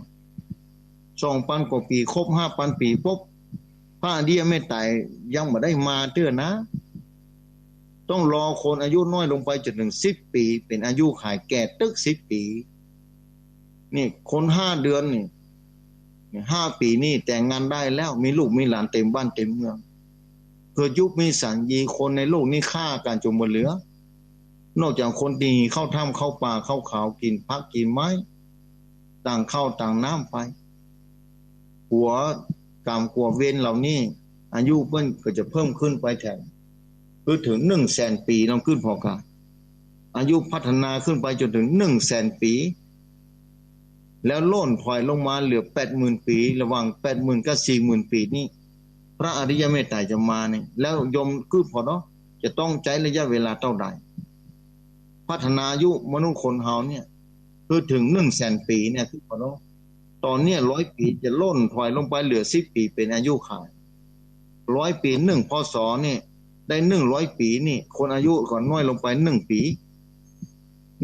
สองปันกว่าปี๋ ครบห้าปันปี๋ปุ๊บ พระอริยเมตไตรยยังบ่ได้มาเตื้อนะ ต้องรอคนอายุน้อยลงไปจ๋นเถิงสิบปี๋ เป๋นอายุขัยแก่ตึ๊กสิบปี๋ นี่คนห้าเดือนนี่ นี่ห้าปี๋นี่แต่งงานได้แล้ว มีลูกมีหลานเต็มบ้านเต็มเมือง เกิดยุคมีสัญญี คนในโลกนี้ฆ่ากั๋นจ๋นบ่เหลือ นอกจากคนตี้เข้าถ้ำเข้าป่าเข้าเขากิ๋นผักกิ๋นไม้ ต่างข้าวต่างน้ำไป กั๋วกรรมกั๋วเวรเหล่านี้ อายุเปิ้นก็จะเพิ่มขึ้นไปแถม คือเถิงหนึ่งแสนปี๋ ลองกึ๊ดผ่อก่า อายุพัฒนาขึ้นไปจ๋นเถิงหนึ่งแสนปี๋ แล้วล่นถอยลงมาเหลือแปดหมื่นปี๋ ระหว่างแปดหมื่นกับสี่หมื่นปี๋นี่ พระอริยเมตไตรยจะมานี่ แล้วโยมกึ๊ดผ่อเนาะ จะต้องใจ๊ระยะเวลาเต้าใด พัฒนาอายุมนุษย์คนเฮาเนี่ย คือเถิงหนึ่งแสนปี๋เนี่ย กึ๊ดผ่อเนาะ ต๋อนเนี้ยร้อยปี๋จะล่นถอยลงไปเหลือสิบปี๋เป๋นอายุขัย ร้อยปี๋ หนึ่ง พ.ศ. นี่ ได้หนึ่งร้อยปี๋นี่ คนอายุก็น้อยลงไปหนึ่งปี๋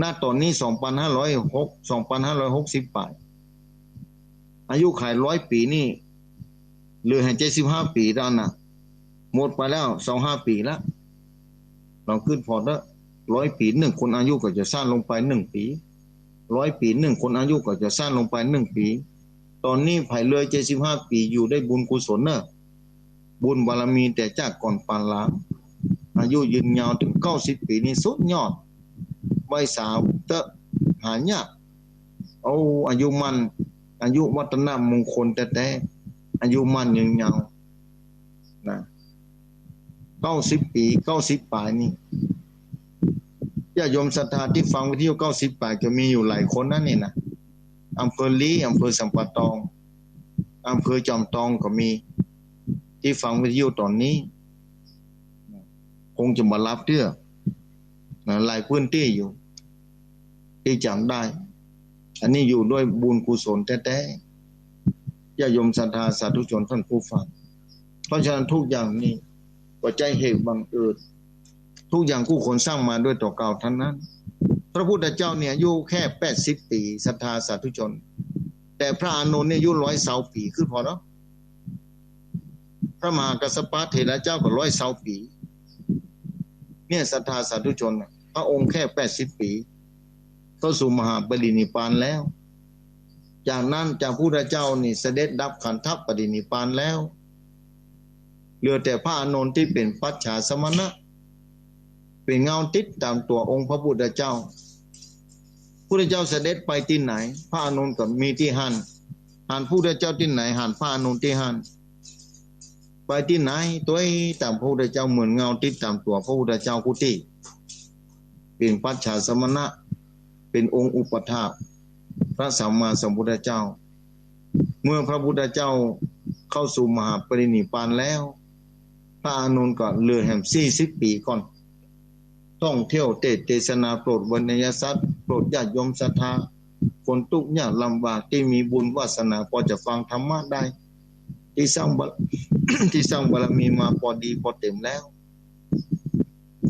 ณ ต๋อนนี้สองปันห้าร้อยหก สองปันห้าร้อยหกสิบป๋าย อายุขัยร้อยปี๋นี่ เหลือแหมเจ็ดสิบห้าปี๋เต้านั้นน่ะ หมดไปแล้วซาวห้าปี๋ละ ลองกึ๊ดผ่อเต๊อะ ร้อยปี๋นึ่ง คนอายุก็จะสั้นลงไปหนึ่งปี๋ ร้อยปี๋นึ่ง คนอายุก็จะสั้นลงไปหนึ่งปี๋ ต๋อนนี้ใผเลยเจ็ดสิบห้าปี๋อยู่ได้บุญกุศลเน่อ บุญบารมีแต่จากก่อนปานหลัง อายุยืนยาวเถิงเก้าสิบปี๋นี่สุดยอด ไหว้สาเต๊อะ หายาก เอาอายุมั่น อายุวัฒนมงคลแต๊ๆ อายุมั่นยืนยาว นะ เก้าสิบปี๋ เก้าสิบป๋ายนี่ ญาติโยมศรัทธาตี้ฟังวิทยุเก้าสิบป๋ายก็มีอยู่หลายคนนะนี่นะ อำเภอลี้ อำเภอสัมปะตอง อำเภอจอมตองก็มี ตี้ฟังวิทยุต๋อนนี้ คงจะบ่ลับเตื้อ นะ หลายพื้นตี้อยู่ ตี้จ๋ำได้ อันนี้อยู่ด้วยบุญกุศลแต๊ๆ ญาติโยมศรัทธาสาธุชนท่านผู้ฟัง เพราะฉะนั้นทุกอย่างนี่บ่ใจ้เหตุบังเอิญ ทุกอย่างกู้คนสร้างมาด้วยตั๋วเก่าทั้งนั้น พระพุทธเจ้าเนี่ยอายุแค่แปดสิบปี๋ ศรัทธาสาธุชน แต่พระอานนท์เนี่ยอายุร้อยซาวปี๋ กึ๊ดผ่อเนาะ พระมหากัสสปะเถระเจ้าก็ร้อยซาวปี๋ เนี่ยศรัทธาสาธุชนน่ะ พระองค์แค่แปดสิบปี๋ เข้าสู่มหาปรินิพพานแล้ว จากนั้นจากพุทธเจ้านี่เสด็จดับขันธปรินิพพานแล้ว เหลือแต่พระอานนท์ตี้เป๋นปัจฉาสมณะ เป๋นเงาติดต๋ามตั๋วองค์พระพุทธเจ้า พุทธเจ้าเสด็จไปตี้ไหน พระอานนท์ก็มีตี้หั้น หันพุทธเจ้าตี้ไหน หันพระอานนท์ตี้หั้น ไปตี้ไหน ตวยต๋ามพระพุทธเจ้าเหมือนเงาติดต๋ามตั๋วพระพุทธเจ้ากู้ตี้ เป๋นปัจฉาสมณะ เป๋นองค์อุปัฏฐากพระสัมมาสัมพุทธเจ้า เมื่อพระพุทธเจ้าเข้าสู่มหาปรินิพพานแล้ว พระอานนท์ก็เหลือแหมสี่สิบปี๋ก่อน ท่องเที่ยวเตสน์เตสนาโปรดเวไณยสัตว์ โปรดญาติโยมศรัทธา คนตุ๊กข์ยากลำบากตี้มีบุญวาสนาปอจะฟังธรรมะได้ ตี้สร้างบาร- ตี้สร้างบารมีมาปอดีปอเต๋มแล้ว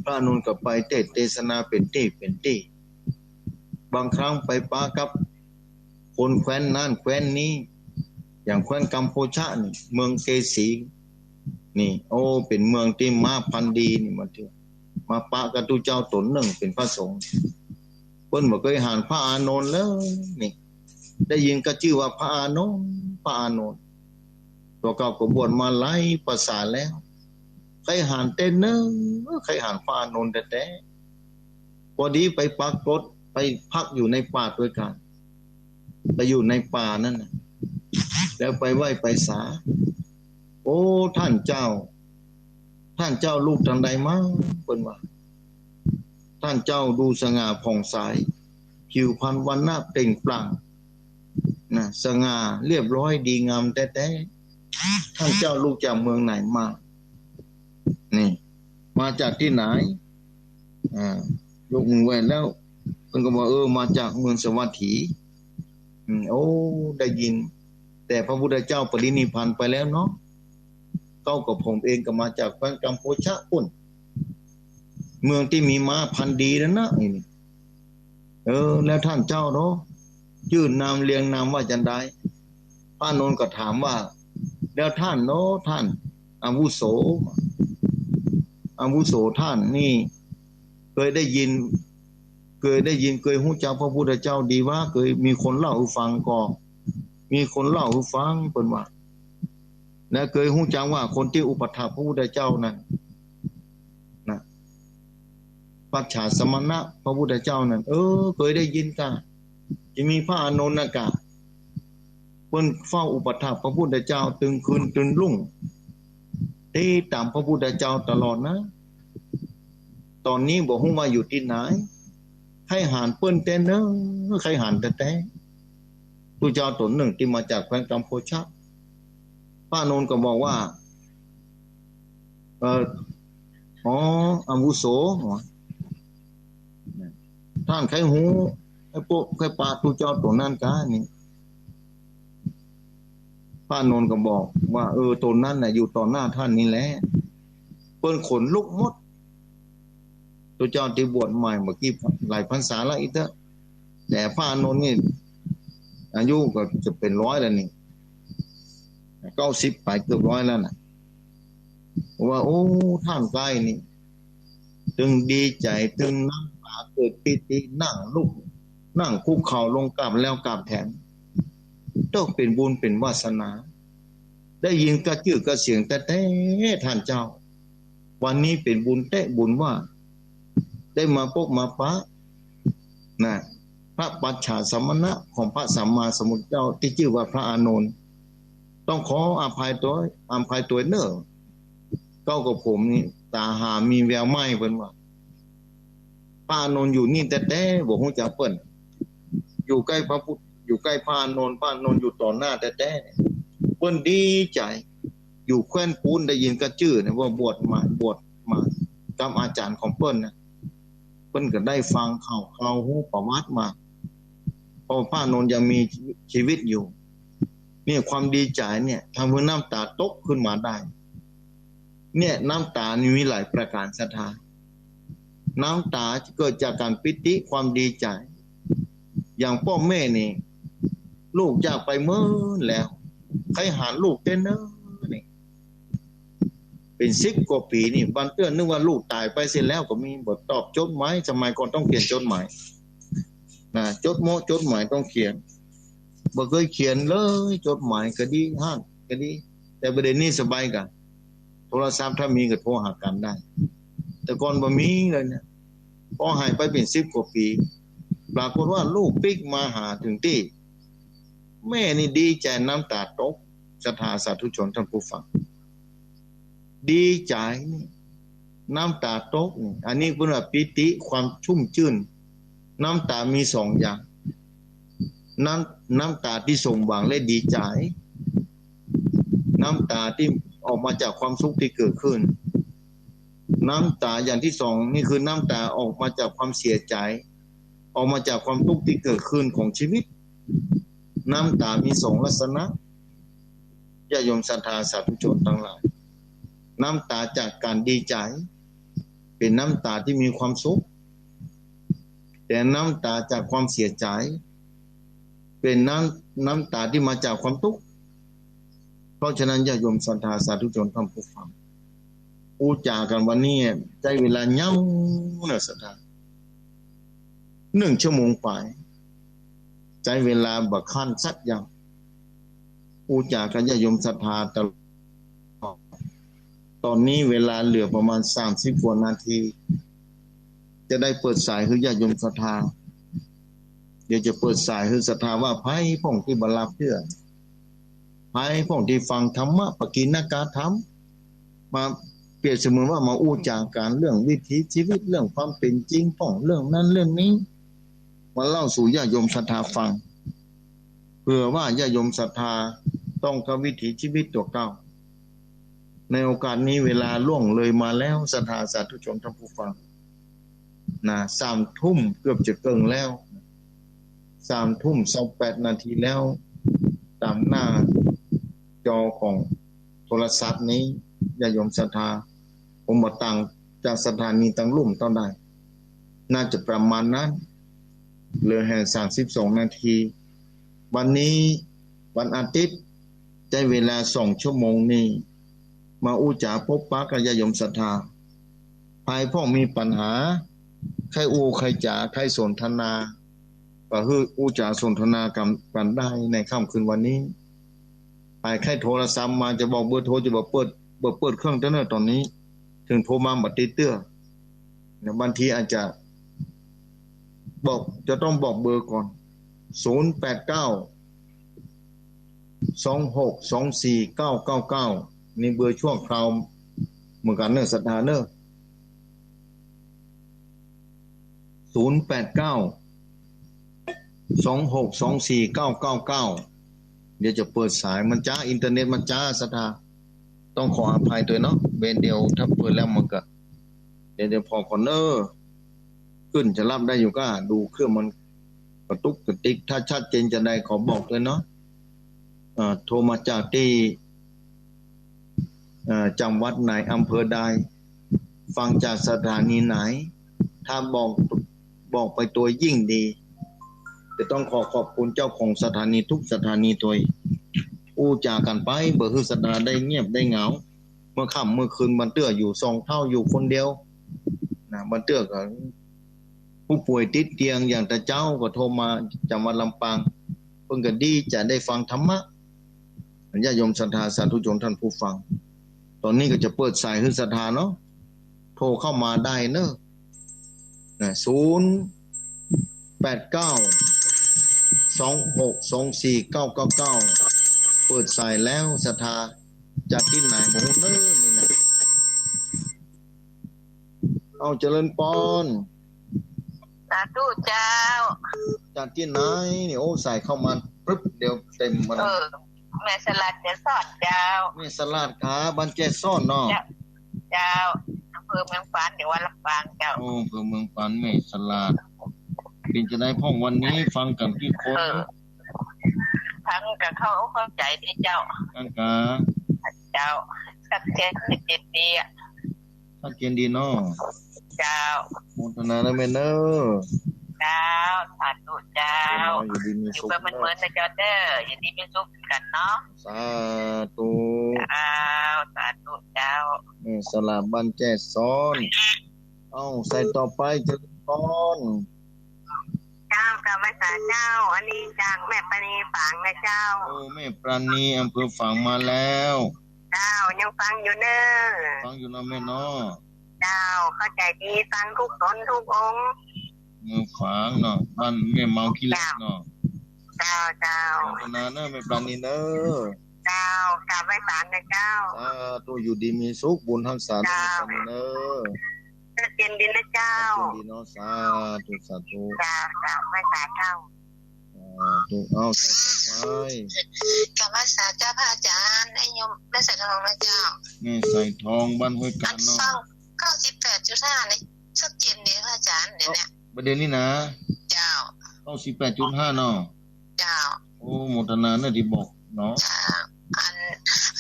พระอานนท์ก็ไปเตสน์เตสนาเป๋นตี้เป๋นตี้ บางครั้งไปปะกับคนแคว้นนั้นแคว้นนี้ อย่างแคว้นกัมพูชานี่ เมืองเกสี นี่ โอ้ เป๋นเมืองตี้ม้าพันธุ์ดีนี่ มาเถิง มาปะกับตุ๊เจ้าต๋นนึ่งเป๋นพระสงฆ์ เปิ้นบ่เกยหันพระอานนท์เลยนี่ ได้ยินก็จื้อว่าพระอานนท์ พระอานนท์ ตั๋วเก่าก็บวชมาหลายพรรษาแล้ว เกยหันเต๊อะเน่อ เกยหันพระอานนท์แต๊ๆ พอดีไปปรากฏ ไปพักอยู่ในป่าตวยกั๋น ไปอยู่ในป่านั้นน่ะ แล้วไปไหว้ไปสา โอ้ ต้านเจ้า ต้านเจ้าลูกตางใดมา เปิ้นว่า ต้านเจ้าดูสง่าผ่องใส ผิวพรรณวรรณะเปล่งปลั่ง นะ สง่าเรียบร้อยดีงามแต๊ๆ ต้านเจ้าลูกจากเมืองไหนมา นี่ มาจากตี้ไหน อ่า ยกมือไหว้แล้ว เปิ้นก็บอก เออ มาจากเมืองสาวัตถี อืม โอ้ ได้ยิน แต่พระพุทธเจ้าปรินิพพานไปแล้วเนาะ เก้ากับผมเองก็มาจากแคว้นกัมพูชาปุ้น เมืองตี้มีม้าพันธุ์ดีนั้นนะ นี่ เออ แล้วท่านเจ้าเนาะ จื้อนามเรียงนามว่าจันใด พระอานนท์ก็ถามว่า แล้วท่านเนาะ ท่านอาวุโส อาวุโสท่านนี่ เคยได้ยิน เคยได้ยิน เคยฮู้จักพระพุทธเจ้าดีว่า เคยมีคนเล่าหื้อฟังก่อ มีคนเล่าหื้อฟัง เปิ้นว่า และเคยฮู้จักว่าคนตี้อุปัฏฐากพระพุทธเจ้านั้นนะ ปัจฉาสมณะพระพุทธเจ้านั้น เออ เคยได้ยินกา จะมีพระอานนท์นะกา เปิ้นเฝ้าอุปัฏฐากพระพุทธเจ้าตึงคืนตึงรุ่ง ติดต๋ามพระพุทธเจ้าตลอดนะ ต๋อนนี้บ่ฮู้ว่าอยู่ตี้ไหน ใค่หันเปิ้นแต๊เน่อ ใค่หันแต๊ๆ ตุ๊เจ้าต๋นนึ่งตี้มาจากแคว้นกัมพูชา พระอานนท์ก็บอกว่า เออ อ๋อ อาวุโส ท่านใค่ฮู้ ใค่ปะ ใค่ปะตุ๊เจ้าต๋นนั้นกา นี่ พระอานนท์ก็บอกว่า เออ ต๋นนั้นน่ะ อยู่ต่อหน้าท่านนี่แหละ เปิ้นขนลุกหมด ตุ๊เจ้าตี้บวชใหม่เมื่อกี้หลายพรรษาแล้วอีกเต๊อะ แต่พระอานนท์นี่ อายุก็จะเป๋นร้อยแล้วนี่ เก้าสิบป๋ายเกือบร้อยแล้วน่ะ ว่า โอ้ ท่านใก้นี่ ตึงดีใจ๋ ตึงน้ำต๋าเกิดปีติ นั่งลุก นั่งคุกเข่าลงกราบแล้วกราบแถม ต้องเป๋นบุญเป๋นวาสนา ได้ยินกระจื้อกระเสียงแต๊ๆ ท่านเจ้า วันนี้เป๋นบุญแต๊บุญว่า ได้มาปบมาปะ นะ พระปัจฉาสมณะของพระสัมมาสัมพุทธเจ้าตี้จื้อว่าพระอานนท์ ต้องขออภัยตวย อภัยตวยเน่อ เก้ากับผมนี่ต๋าหามีแววไหม้ เปิ้นว่า พระอานนท์อยู่นี่แต๊ๆ บ่ฮู้จักเปิ้น อยู่ใก้พระพุทธ อยู่ใก้พระอานนท์ พระอานนท์อยู่ต่อหน้าแต๊ๆ เปิ้นดีใจ๋ อยู่แคว้นปู๊นได้ยินกระจื้อเนี่ยว่าบวชใหม่ บวชมากับอาจ๋ารย์ของเปิ้นนะ เปิ้นก็ได้ฟังข่าวคราวฮู้ประวัติมา เพราะพระอานนท์ยังมีชีวิตอยู่ เนี่ยความดีใจ๋เนี่ยทำหื้อน้ำต๋าตกขึ้นมาได้ เนี่ยน้ำต๋านี่มีหลายประก๋านศรัทธา น้ำต๋าเกิดจากก๋านปีติความดีใจ๋ อย่างป้อแม่นี่ ลูกจากไปเมินแล้ว ใค่หันลูกแต๊เน่อ นี่ เป๋นสิบกว่าปี๋นี่ บางเตื้อนึกว่าลูกต๋ายไปเสียแล้วก็มี บ่ตอบจดหมาย สมัยก่อนต้องเขียนจดหมาย นะ จดหมาย จดหมายต้องเขียน บ่เกยเขียนเลย จดหมายก็ดี หั้นก็ดี แต่บ่าเดี่ยวนี้สบายกา โทรศัพท์ถ้ามีก็โทรหากั๋นได้ แต่ก่อนบ่มีเลยเนี่ย พอหายไปเป๋นสิบกว่าปี๋ ปรากฏว่าลูกปิ๊กมาหาเถิงตี้ แม่นี่ดีใจ๋น้ำต๋าตก ศรัทธาสาธุชนท่านผู้ฟัง ดีใจ๋นี่ น้ำต๋าตกนี่ อันนี้เปิ้นว่าปีติ ความชุ่มจื้น น้ำต๋ามีสองอย่าง น้ำ น้ำต๋าตี้สมหวังและดีใจ๋ น้ำต๋าตี้ออกมาจากความสุขตี้เกิดขึ้น น้ำต๋าอย่างตี้สองนี่คือน้ำต๋าออกมาจากความเสียใจ๋ ออกมาจากความตุ๊กข์ตี้เกิดขึ้นของชีวิต น้ำต๋ามีสองลักษณะ ญาติโยมศรัทธาสาธุชนตังหลาย น้ำต๋าจากก๋านดีใจ๋ เป๋นน้ำต๋าตี้มีความสุข แต่น้ำต๋าจากความเสียใจ๋ เป๋นน้ำ น้ำต๋าตี้มาจากความตุ๊กข์ เพราะฉะนั้นญาติโยมศรัทธาสาธุชนท่านผู้ฟัง อู้จ๋ากั๋นวันนี้ใจ๊เวลายาวเน่อศรัทธา นึ่งชั่วโมงป๋าย ใจ๊เวลาบ่คั้นสักอย่าง อู้จ๋ากับญาติโยมศรัทธาตลอด ต๋อนนี้เวลาเหลือประมาณสามสิบกว่านาที จะได้เปิดสายหื้อญาติโยมศรัทธา เดี๋ยวจะเปิดสายหื้อศรัทธาว่าใผพ่องตี้บ่หลับเตื้อ ใผพ่องตี้ฟังธรรมะปกิณกถรรม มาเปรียบเสมือนว่ามาอู้จ๋ากั๋นเรื่องวิถีชีวิต เรื่องความเป๋นจริงพ่อง เรื่องนั้นเรื่องนี้ มาเล่าสู่ญาติโยมศรัทธาฟัง เผื่อว่าญาติโยมศรัทธาต้องกับวิถีชีวิตตั๋วเก่า ในโอกาสนี้เวลาล่วงเลยมาแล้ว ศรัทธาสาธุชนท่านผู้ฟัง นะ สามทุ่มเกือบจะเกิ่งแล้ว สามทุ่มซาวแปดนาทีแล้ว ตางหน้าจอของโทรศัพท์นี้ ญาติโยมศรัทธา ผมบ่ต่างจากสถานีตังลุ่มเต้าใด น่าจะประมาณนั้น เหลือแหมสามสิบสองนาที วันนี้วันอาทิตย์ ใจ๊เวลาสองชั่วโมงนี้ มาอู้จ๋าปบปะกับญาติโยมศรัทธา ใผพ่องมีปัญหา ใค่อู้ใค่จ๋า ใค่สนทนา ก็หื้ออู้จ๋าสนทนากั๋น กั๋นได้ในค่ำคืนวันนี้ ใผใค่โทรศัพท์มาจะบอกเบอร์โทร จะบอกเปิด เปิด เปิดเครื่องเต๊อะเน่อ ต๋อนนี้ เถิงโทรมาบ่ติดเตื้อ เนี่ย บางทีอาจจะบอก จะต้องบอกเบอร์ก่อน ศูนย์แปดเก้า สองหกสองสี่เก้าเก้าเก้า นี่เบอร์ชั่วคราวเหมือนกั๋นเน่อ ศรัทธาเน่อ ศูนย์แปดเก้า สองหกสองสี่เก้าเก้าเก้า เดี๋ยวจะเปิดสาย มันจ๊า อินเทอร์เน็ตมันจ๊า ศรัทธา ต้องขออภัยตวยเนาะ เวรเดียว ถ้าเปิดแล้วมันก็ เดี๋ยว เดี๋ยวผ่อก่อนเน่อ ขึ้นจะรับได้อยู่ก้า ดูเครื่องมันกระตุกกระติก ถ้าชัดเจนจะได้ขอบอกตวยเนาะ เอ่อ โทรมาจากตี้ เอ่อ จังหวัดไหน อำเภอใด ฟังจากสถานีไหน ถ้าบอก บอกไปตวยยิ่งดี จะต้องขอขอบคุณเจ้าของสถานีทุกสถานีตวย อู้จ๋ากั๋นไป บ่หื้อศรัทธาได้เงียบได้เหงา เมื่อค่ำเมื่อคืน บางเตื้ออยู่สองเฒ่า อยู่คนเดียว นะ บางเตื้อก็ผู้ป่วยติดเตียง อย่างตะเจ๊าก็โทรมา จังหวัดลำปาง เปิ้นก็ดีใจ๋ได้ฟังธรรมะ ญาติโยมศรัทธาสาธุชนท่านผู้ฟัง ต๋อนนี้ก็จะเปิดสายหื้อศรัทธาเนาะ โทรเข้ามาได้เน่อ นะ ศูนย์แปดเก้า สองหกสองสี่เก้าเก้าเก้า เปิดสายแล้ว ศรัทธาจากตี้ไหนบ่ฮู้เน่อนี่นะ เอา เจริญปอน สาธุเจ้า จากตี้ไหนนี่ โอ้ สายเข้ามาปึ๊บเดียวเต็มมาเลย เออ แม่สลาดแจ้ซ้อนเจ้า แม่สลาดครับ บ้านแจ้ซ้อนเนาะ เจ้า เจ้า อำเภอเมืองปาน จังหวัดลำปางเจ้า โอ้ อำเภอเมืองปาน แม่สลาด เป๋นจะไดพ่องวันนี้ ฟังกั๋นกี่คน เออ ฟังก็เข้าอกเข้าใจ๋ดีเจ้า อั้นกา เจ้า ชัดเจน ชัดเจนดีอะ ชัดเจนดีเนาะ เจ้า โมทนานะแม่เน่อ เจ้า สาธุเจ้า อยู่ดีมีสุข อยู่กันเหมือนๆนะเจ้าเด้อ อยู่ดีมีสุขกั๋นเนาะ สาธุ เจ้า สาธุเจ้า แม่สลาดบ้านแจ้ซ้อน เอ้า สายต่อไป เจริญปอน เจ้า กราบไหว้สาเจ้า อันนี้จากแม่ปราณีฝางนะเจ้า โอ้ แม่ปราณี อำเภอฝางมาแล้ว เจ้า ยังฟังอยู่เน่อ ฟังอยู่เนาะแม่เนาะ เจ้า เข้าใจ๋ดี ฟังกู้ต๋นกู้องค์ เมืองฝางเนาะ บ้านแม่เมาขี้เหล็กเนาะ เจ้า เจ้า โมทนาเน่อแม่ปราณีเน่อ เจ้า กราบไหว้สานะเจ้า สาธุ อยู่ดีมีสุข บุญฮักษาเน่อ เจ้า แม่ปราณีเน่อ ชัดเจนดีนะเจ้า ชัดเจนดีเนาะ สาธุ สาธุ เจ้า เจ้า ไหว้สาเจ้า สาธุ เอา สายต่อไป กราบไหว้สาเจ้าพระอาจารย์ ไอ้โยมแม่สายทองนะเจ้า แม่สายทอง บ้านห้วยกาญเนาะ อันฟังเก้าสิบแปดจุดห้านี่ ชัดเจนดีพระอาจารย์ เดี๋ยวเนี้ย ประเด็นนี้นะ เจ้า เก้าสิบแปดจุดห้าเนาะ เจ้า โอ้ โมทนาเน่อตี้บอกเนาะ เจ้า อัน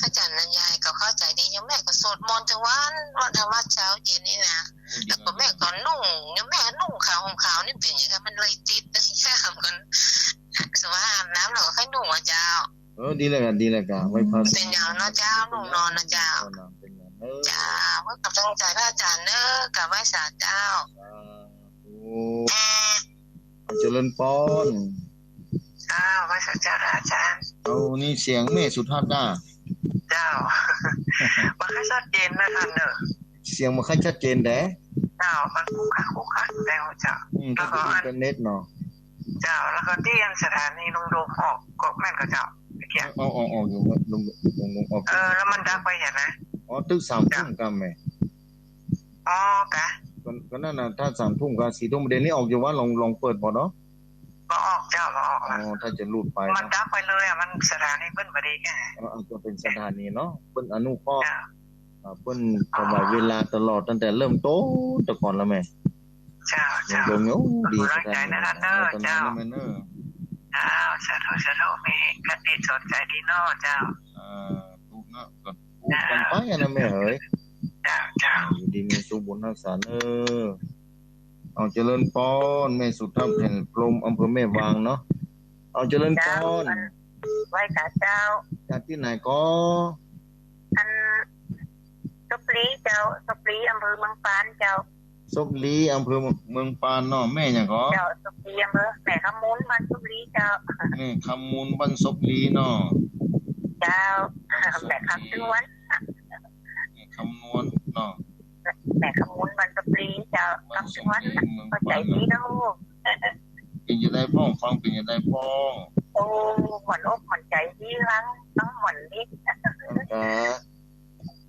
อาจารย์นันยายก็เข้าใจ๋ดี โยมแม่ก็สวดมนต์ตึงวัน วันธรรมะเจ๊าเจ๊นนี่นะ โอ้ ดี แล้วก็แม่ก็นุ่ง โยมแม่ก็นุ่งขาวห่มขาวนี่เป๋นหยังไง มันเลยติด เจ้า มัน สมมุติว่าอาบน้ำแล้วก็ค่อยนุ่งอะเจ้า เออ ดีแล้วก่ะ ดีแล้วก่ะ ไหว้พระ เป๋นหยังเนาะเจ้า นุ่งนอนเนาะเจ้า เป๋นหยัง เป๋นหยัง เออ เจ้า ก็ตั้งใจ๋พระอาจารย์เน่อ กราบไหว้สาเจ้า สาธุ เจริญปอน เจ้า ไหว้สาเจ้าพระอาจารย์ เอา นี่เสียงแม่สุทัศน์นะ เจ้า บ่ค่อยชัดเจนนะท่านเน่อ เสียงบ่ค่อยชัดเจนแดะ เจ้า มันคุกคักคุกคักแล้วเจ้า อืม แล้วก็ ก็จะอินเทอร์เน็ตเนาะ เจ้า แล้วก็ตี้อันสถานีลุงโดมออกก็แม่นก่อเจ้า เมื่อกี้ ออก ออก ออกอยู่ ลุง ลุง ลุงออก เออ แล้วมันดับไปเหียนะ อ๋อ ตึกสามทุ่มกำแหม อ๋อกะ ก็ ก็นั่นน่ะ ถ้าสามทุ่มกับสี่ทุ่ม เดี๋ยวนี้ออกอยู่วะ ลอง ลองเปิดบ่เนาะ บ่ออกเจ้า บ่ออกละ อ๋อ ถ้าจะหลุดไป มันดับไปเลยอะ มันสถานีเปิ้นบ่ดีแค่ เออ อาจจะเป๋นสถานีเนาะ เปิ้นอนุเคราะห์ เจ้า อ่า เปิ้นถวายเวลาตลอดตั้งแต่เริ่มต้นแต่ก่อนแล้วแหม เจ้า เจ้า เบิ่ง โอ้ ดี กำลังใจ๋นะ เจ้า เจ้า แม่เนาะ เจ้า สาธุ สาธุ มีคติสอนใจ๋ดีเนาะ เจ้า อ่า ถูกนะ ก็ถูกกั๋นไปอะนะแม่เหย เจ้า เจ้า อยู่ดีมีสุขบุญฮักษาเน่อ เอาเจริญปอน แม่สุทัศน์ แผ่นพรหม อำเภอแม่วางเนาะ เอาเจริญปอน เจ้า ไหว้สาเจ้า จากตี้ไหนก็ อัน สบลีเจ้า สบลี อำเภอเมืองปานเจ้า สบลี อำเภอเมืองปานเนาะ แม่หยังก็ เจ้า สบลี อำเภอ แม่คำมูล บ้านสบลีเจ้า แม่คำมูล บ้านสบลีเนาะ เจ้า บ้านสบลี แม่คำสุวรรณ แม่คำนวณเนาะ แม่คำมูล บ้านสบลีเจ้า บ้านสบลี คำสุวรรณ เมืองปาน เข้าใจ๋ดีเนาะ เป๋นจะใดพ่อง ฟังเป๋นจะใดพ่อง โอ้ หม่อนอกหม่อนใจ๋ดี ฟัง ฟังหม่อนดี แล้วก็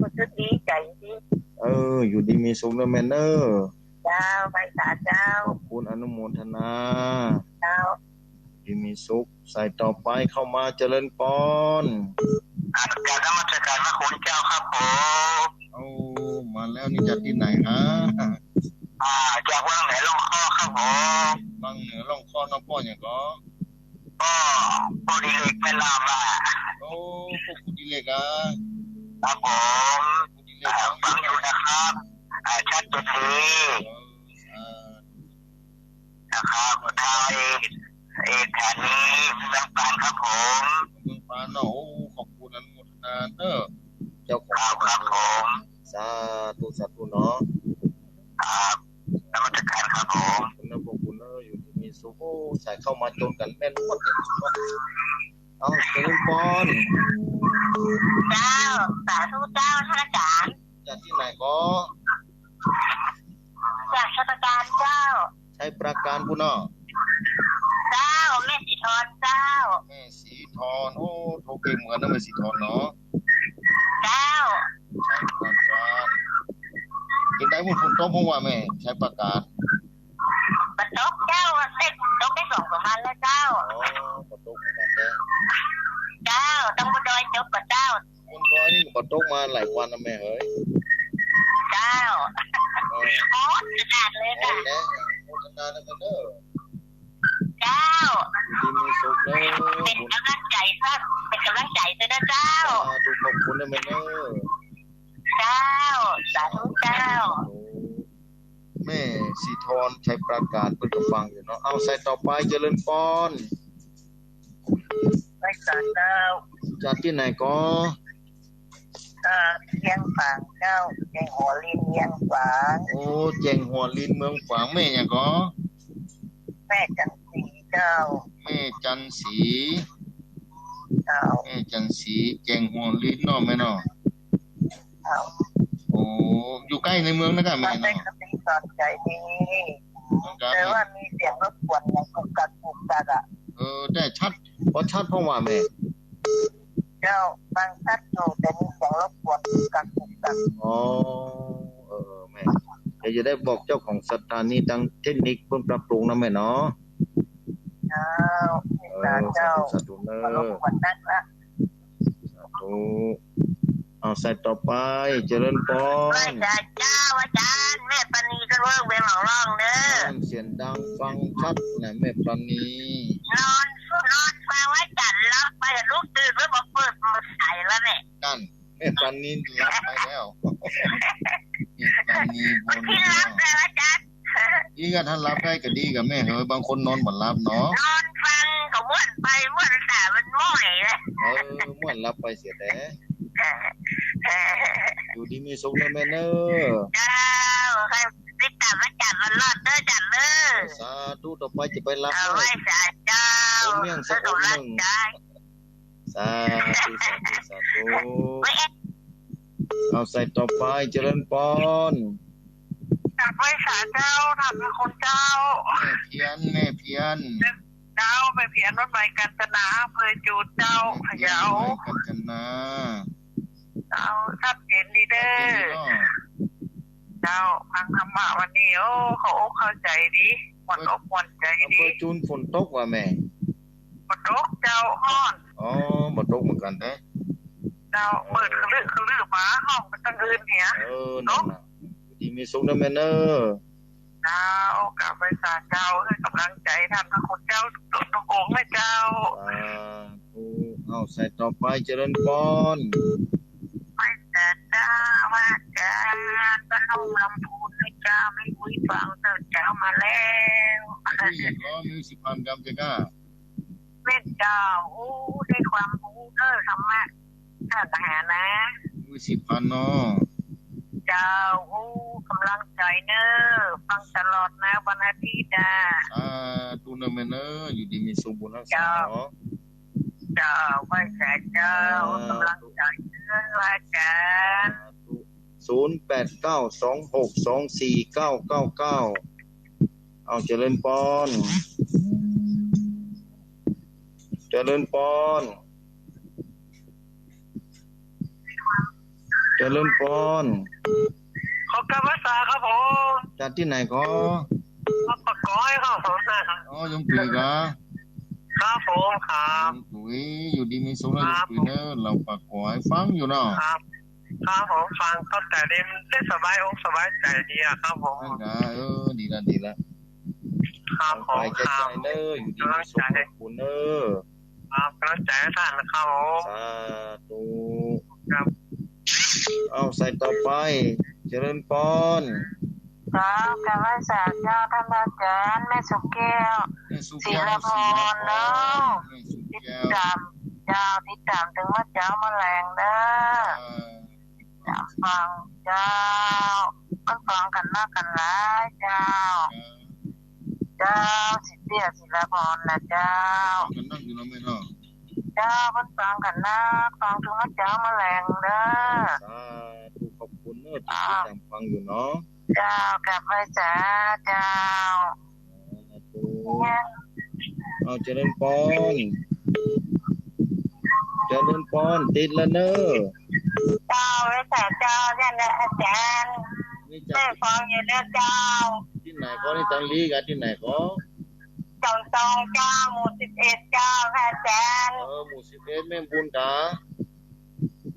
ก็คือดีใจ๋ดี เออ อยู่ดีมีสุขเน่อแม่เน่อ เจ้า ไหว้สาเจ้า ขอบคุณ อนุโมทนา เจ้า ดีมีสุข สายต่อไปเข้ามา เจริญปอน อ่า กราบนมัสการพระคุณเจ้าครับผม เอา มาแล้วนี่จากตี้ไหนฮะ อ่า จากวังเหนือล่องข้อครับผม วังเหนือล่องข้อเนาะ ป้อหยังก็ ป้อ ป้อดิเรกแม่ลาบอ่ะ โอ้ ป้อครูดิเรกอ่ะ ครับผม ครูดิเรก อ่า ฟังอยู่นะครับ อ่า ชัดเจนดี เออ อ่า นะครับ ไทย เอกฐานี เมืองปานครับผม เมืองปานเนาะ โอ้ ขอบคุณ อนุโมทนาเด้อ เจ้าของ ครับ ครับผม สาธุ สาธุเนาะ ครับ นมัสการครับผม ขอบคุณนะ ขอบคุณนะ อยู่ดีมีสุข โอ้ สายเข้ามาจนกั๋นแม่นหมดเลยเนาะ เอา เจริญปอน เจ้า สาธุเจ้า ท่านอาจารย์ จากตี้ไหนก็ จากชัยปราการเจ้า ชัยปราการปู้นเนาะ เจ้า แม่ศรีธรเจ้า แม่ศรีธร โอ้ โทรเก่งเหมือนกั๋นนะ แม่ศรีธรเนาะ เจ้า ชัยปราการ เป๋นไง ฝนตกบ้างวะแม่ ชัยปราการ บ่ตกเจ้า ได้ ตกได้สองสามวันแล้วเจ้า อ๋อ บ่ตกเหมือนกั๋นเนาะ เจ้า ตังบนดอยตกก่อเจ้า บนดอยนี่บ่ตกมาหลายวันนะแม่เหย เจ้า เออ ฮ้อนขนาดเลยค่ะ ฮ้อนนะ โมทนานะแม่เน่อ เจ้า อยู่ดีมีสุขเน่อ เป๋นก๋ำลังใจ๋ค่ะ เป๋นก๋ำลังใจ๋ด้วยนะเจ้า สาธุ ขอบคุณนะแม่เน่อ เจ้า สาธุเจ้า แม่ศรีธร ชัยปราการ เปิ้นก็ฟังอยู่เนาะ เอา สายต่อไป เจริญปอน ไหว้สาเจ้า จากตี้ไหนก็ เอ่อ เวียงฝางเจ้า แจ้งหัวลิน เวียงฝาง โอ้ แจ้งหัวลิน เมืองฝาง แม่หยังก็ แม่จันทร์ศรีเจ้า แม่จันทร์ศรี เจ้า แม่จันทร์ศรี แจ้งหัวลินเนาะแม่เนาะ เจ้า โอ้ อยู่ใก้ในเมืองนะกะแม่เนาะ ได้คติสอนใจ๋ดี ครับ แต่ว่ามีเสียงรบกวนอย่างกุกกักกุกกักอะ เออ แต่ชัด พอชัดพ่องวะแม่ เจ้า ฟังชัดอยู่ แต่มีเสียงรบกวนกุกกักกุกกัก อ๋อ เออ แม่ เดี๋ยวจะได้บอกเจ้าของสถานีตางเทคนิคเปิ้นปรับปรุงนะแม่เนาะ เจ้า เออ สาธุ สาธุเน่อ มารบกวนนักละ สาธุ เอา สายต่อไป เจริญปอน ไหว้สาเจ้า อาจารย์ แม่ปราณี เวียงหนองล่องเน่อ เสียงดังฟังชัดนะ แม่ปราณี นอน นอนฟังไหว้จันทร์ หลับไป ลุกตื่นไป บ่เปิดสายแล้วเนี่ย นั่น แม่ปราณีหลับไปแล้ว แม่ปราณีบ่น ที่หลับแล้วอาจารย์ อีกอะ ถ้าหลับได้ก็ดีกับแม่เหย บางคนนอนบ่หลับเนาะ นอนฟังก็ม่วนไปม่วนตา มันม่อยเลย เออ ม่วนหลับไปเสียแต่ เออ เออ อยู่ดีมีสุขนะแม่เน่อ เจ้า ใค่ติดต๋ามมาจัดมันรอดเน่อ จัดเน่อ สาธุ ต่อไปจะไปหลับ เอา เน่อ ไหว้สาเจ้า โอ้ เมี่ยงสักองค์หนึ่ง สาธุ สาธุ สาธุ เอา สายต่อไป เจริญปอน กราบไหว้สาเจ้า ท่านพระคุณเจ้า แม่เพียร แม่เพียร เจ้า แม่เพียร วัดใหม่กาญจนา อำเภอจูนเจ้า แม่เพียร พะเยา วัดใหม่กาญจนา เจ้า ชัดเจนดีเน่อ ชัดเจนดีเนาะ เจ้า ฟังธรรมะวันนี้ โอ้ เข้าอกเข้าใจ๋ดี ม่วนอกม่วนใจ๋ดี อำเภอจูนฝนตกวะแม่ บ่ตกเจ้า ฮ้อน อ๋อ บ่ตกเหมือนกั๋นแต๊ เจ้า เออ มืดครึ้มครึ้มมา ฮ้องไปตางอื่นเหีย เออ นั่นน่ะ อยู่ดีมีสุขนะแม่เน่อ เจ้า กราบไหว้สาเจ้า หื้อก๋ำลังใจ๋ต้านพระคุณเจ้าทุกต๋นทุกองค์นะเจ้า สาธุ เอา สายต่อไป เจริญปอน ไหว้สาเจ้า พระอาจ๋ารย์ บ้านห้องลำพูนนะเจ้า แม่อุ๊ยฟังเต๊อะเจ้า มาแล้ว แม่อุ๊ยหยังก่อ แม่อุ๊ยศรีพันธ์กำเจ้าก้า แม่นเจ้า อู้ ได้ความรู้เน้อ ธรรมะ ศาสนา แม่อุ๊ยศรีพันธ์เนาะ เจ้า อู้ ก๋ำลังใจ๋เน้อ ฟังตลอดนะ วันอาทิตย์อะ สาธุเน้อแม่เน้อ อยู่ดีมีสุข บุญฮักษาเนาะ เจ้า ไหว้สาเจ้า สาธุ ก๋ำลังใจ๋เน้อ อาจ๋ารย์ สาธุ ศูนย์แปดเก้า สองหกสองสี่เก้าเก้าเก้า เอา เจริญปอน เจริญปอน เจริญปอน ขอกราบไหว้สาครับผม จากตี้ไหนก่อ ครับ ปากก๋อยครับผม อ๋อ ยงตุ๋ยก๋า ครับผม ครับ ยงตุ๋ย อยู่ดีมีสุขเน้อ ครับ ยงตุ๋ยเน้อ ลาวปากก๋อย ฟังอยู่เนาะ ครับ ครับผม ฟังเข้าใจ๋ดี มันได้สบายอกสบายใจ๋ดีอะครับผม นั่นนะ เออ ดีละ ดีละ ครับผม ไปใจ๋ๆ เน้อ อยู่ดีมีสุข ขอบคุณเน้อ ครับ ก๋ำลังใจ๋ต้านนะครับผม สาธุ ครับ เอา สายต่อไป เจริญปอน เจ้า กราบไหว้สาเจ้า ต้านพระอาจ๋ารย์ แม่สุแก้ว แม่สุแก้ว ศิลปรเนาะ แม่สุแก้ว ติดต๋าม เจ้า ติดต๋ามตึงเมื่อเจ๊าเมื่อแลงเน้อ เออ เจ้า ฟังเจ้า เปิ้นฟังกั๋นนักกั๋นหลายเจ้า เจ้า สิเตี้ยศิลปรนะเจ้า กั๋นนักอยู่เนาะแม่เนาะ เจ้า เปิ้นฟังกั๋นนัก ฟังตึงเมื่อเจ๊าเมื่อแลงเน้อ สาธุ ขอบคุณเน้อ ติดต๋ามฟังอยู่เนาะ เจ้า กราบไหว้สาเจ้า สาธุ เอา เจริญปอน เจริญปอน ติดแล้วเน้อ เจ้า ไหว้สาเจ้า เนี่ยนะอาจ๋ารย์ นี่จ้ะ แม่ฟังอยู่เน้อเจ้า ตี้ไหนก่อ นี่ตังหลีก๋า ตี้ไหนก่อ จอมทองเจ้า หมู่สิบเอ็ดเจ้า พระอาจ๋ารย์ เออ หมู่สิบเอ็ด แม่บุญก๋า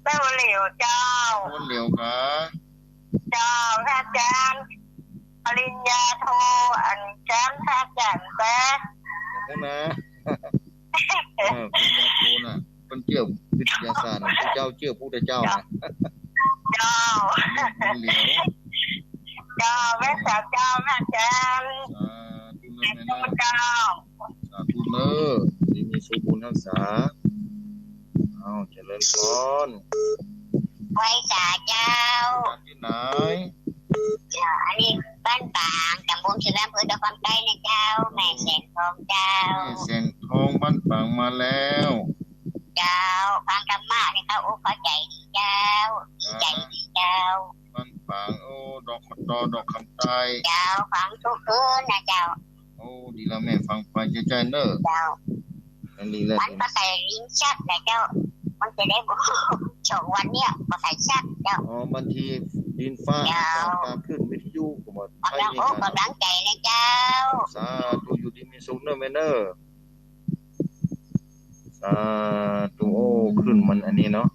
แม่บุญเหลียวเจ้า แม่บุญเหลียวก๋า เจ้า พระอาจ๋ารย์ ปริญญาโท อันอาจ๋ารย์ พระอาจ๋ารย์แป๊ะ นั่นนะ เออ ปริญญาโทน่ะ เปิ้นเจื้อวิทยาศาสตร์น่ะ เปิ้นเจ้าเจื้อพุทธเจ้าน่ะ เจ้า แม่บุญเหลียว เจ้า ไหว้สาเจ้า พระอาจ๋ารย์ สาธุเน้อแม่เน้อ เจ้า สาธุเน้อ ดีมีสุข บุญฮักษา เอา เจริญปอน ไหว้สาเจ้า จากตี้ไหน เจ้า อันนี้บ้านปาง ต๋ำบลเฉลิม อำเภอดอกคำใต้นะเจ้า แม่แสงทองเจ้า แม่แสงทอง บ้านปางมาแล้ว เจ้า ฟังธรรมะนี่เข้าอกเข้าใจ๋ดีเจ้า ดีใจ๋ดีเจ้า บ้านปาง โอ้ ดอกคำตอ ดอกคำใต้ เจ้า ฟังกู้คืนนะเจ้า โอ้ ดีละแม่ ฟังไปใจ๋ๆ เน้อ เจ้า อันนี้แหละ มันบ่ใค่ได้ยินชัดนะเจ้า มันจะได้ สองวันเนี่ยบ่ใค่ชัดเจ้า อ๋อ บางทีดินฟ้า เจ้า ฟ้าขึ้น วิทยุก็บ่ใค่มี ก๋ำลังใจ๋นะเจ้า สาธุ อยู่ดีมีสุขเน้อแม่เน้อ สาธุ โอ้ ขึ้นมันอันนี้เนาะ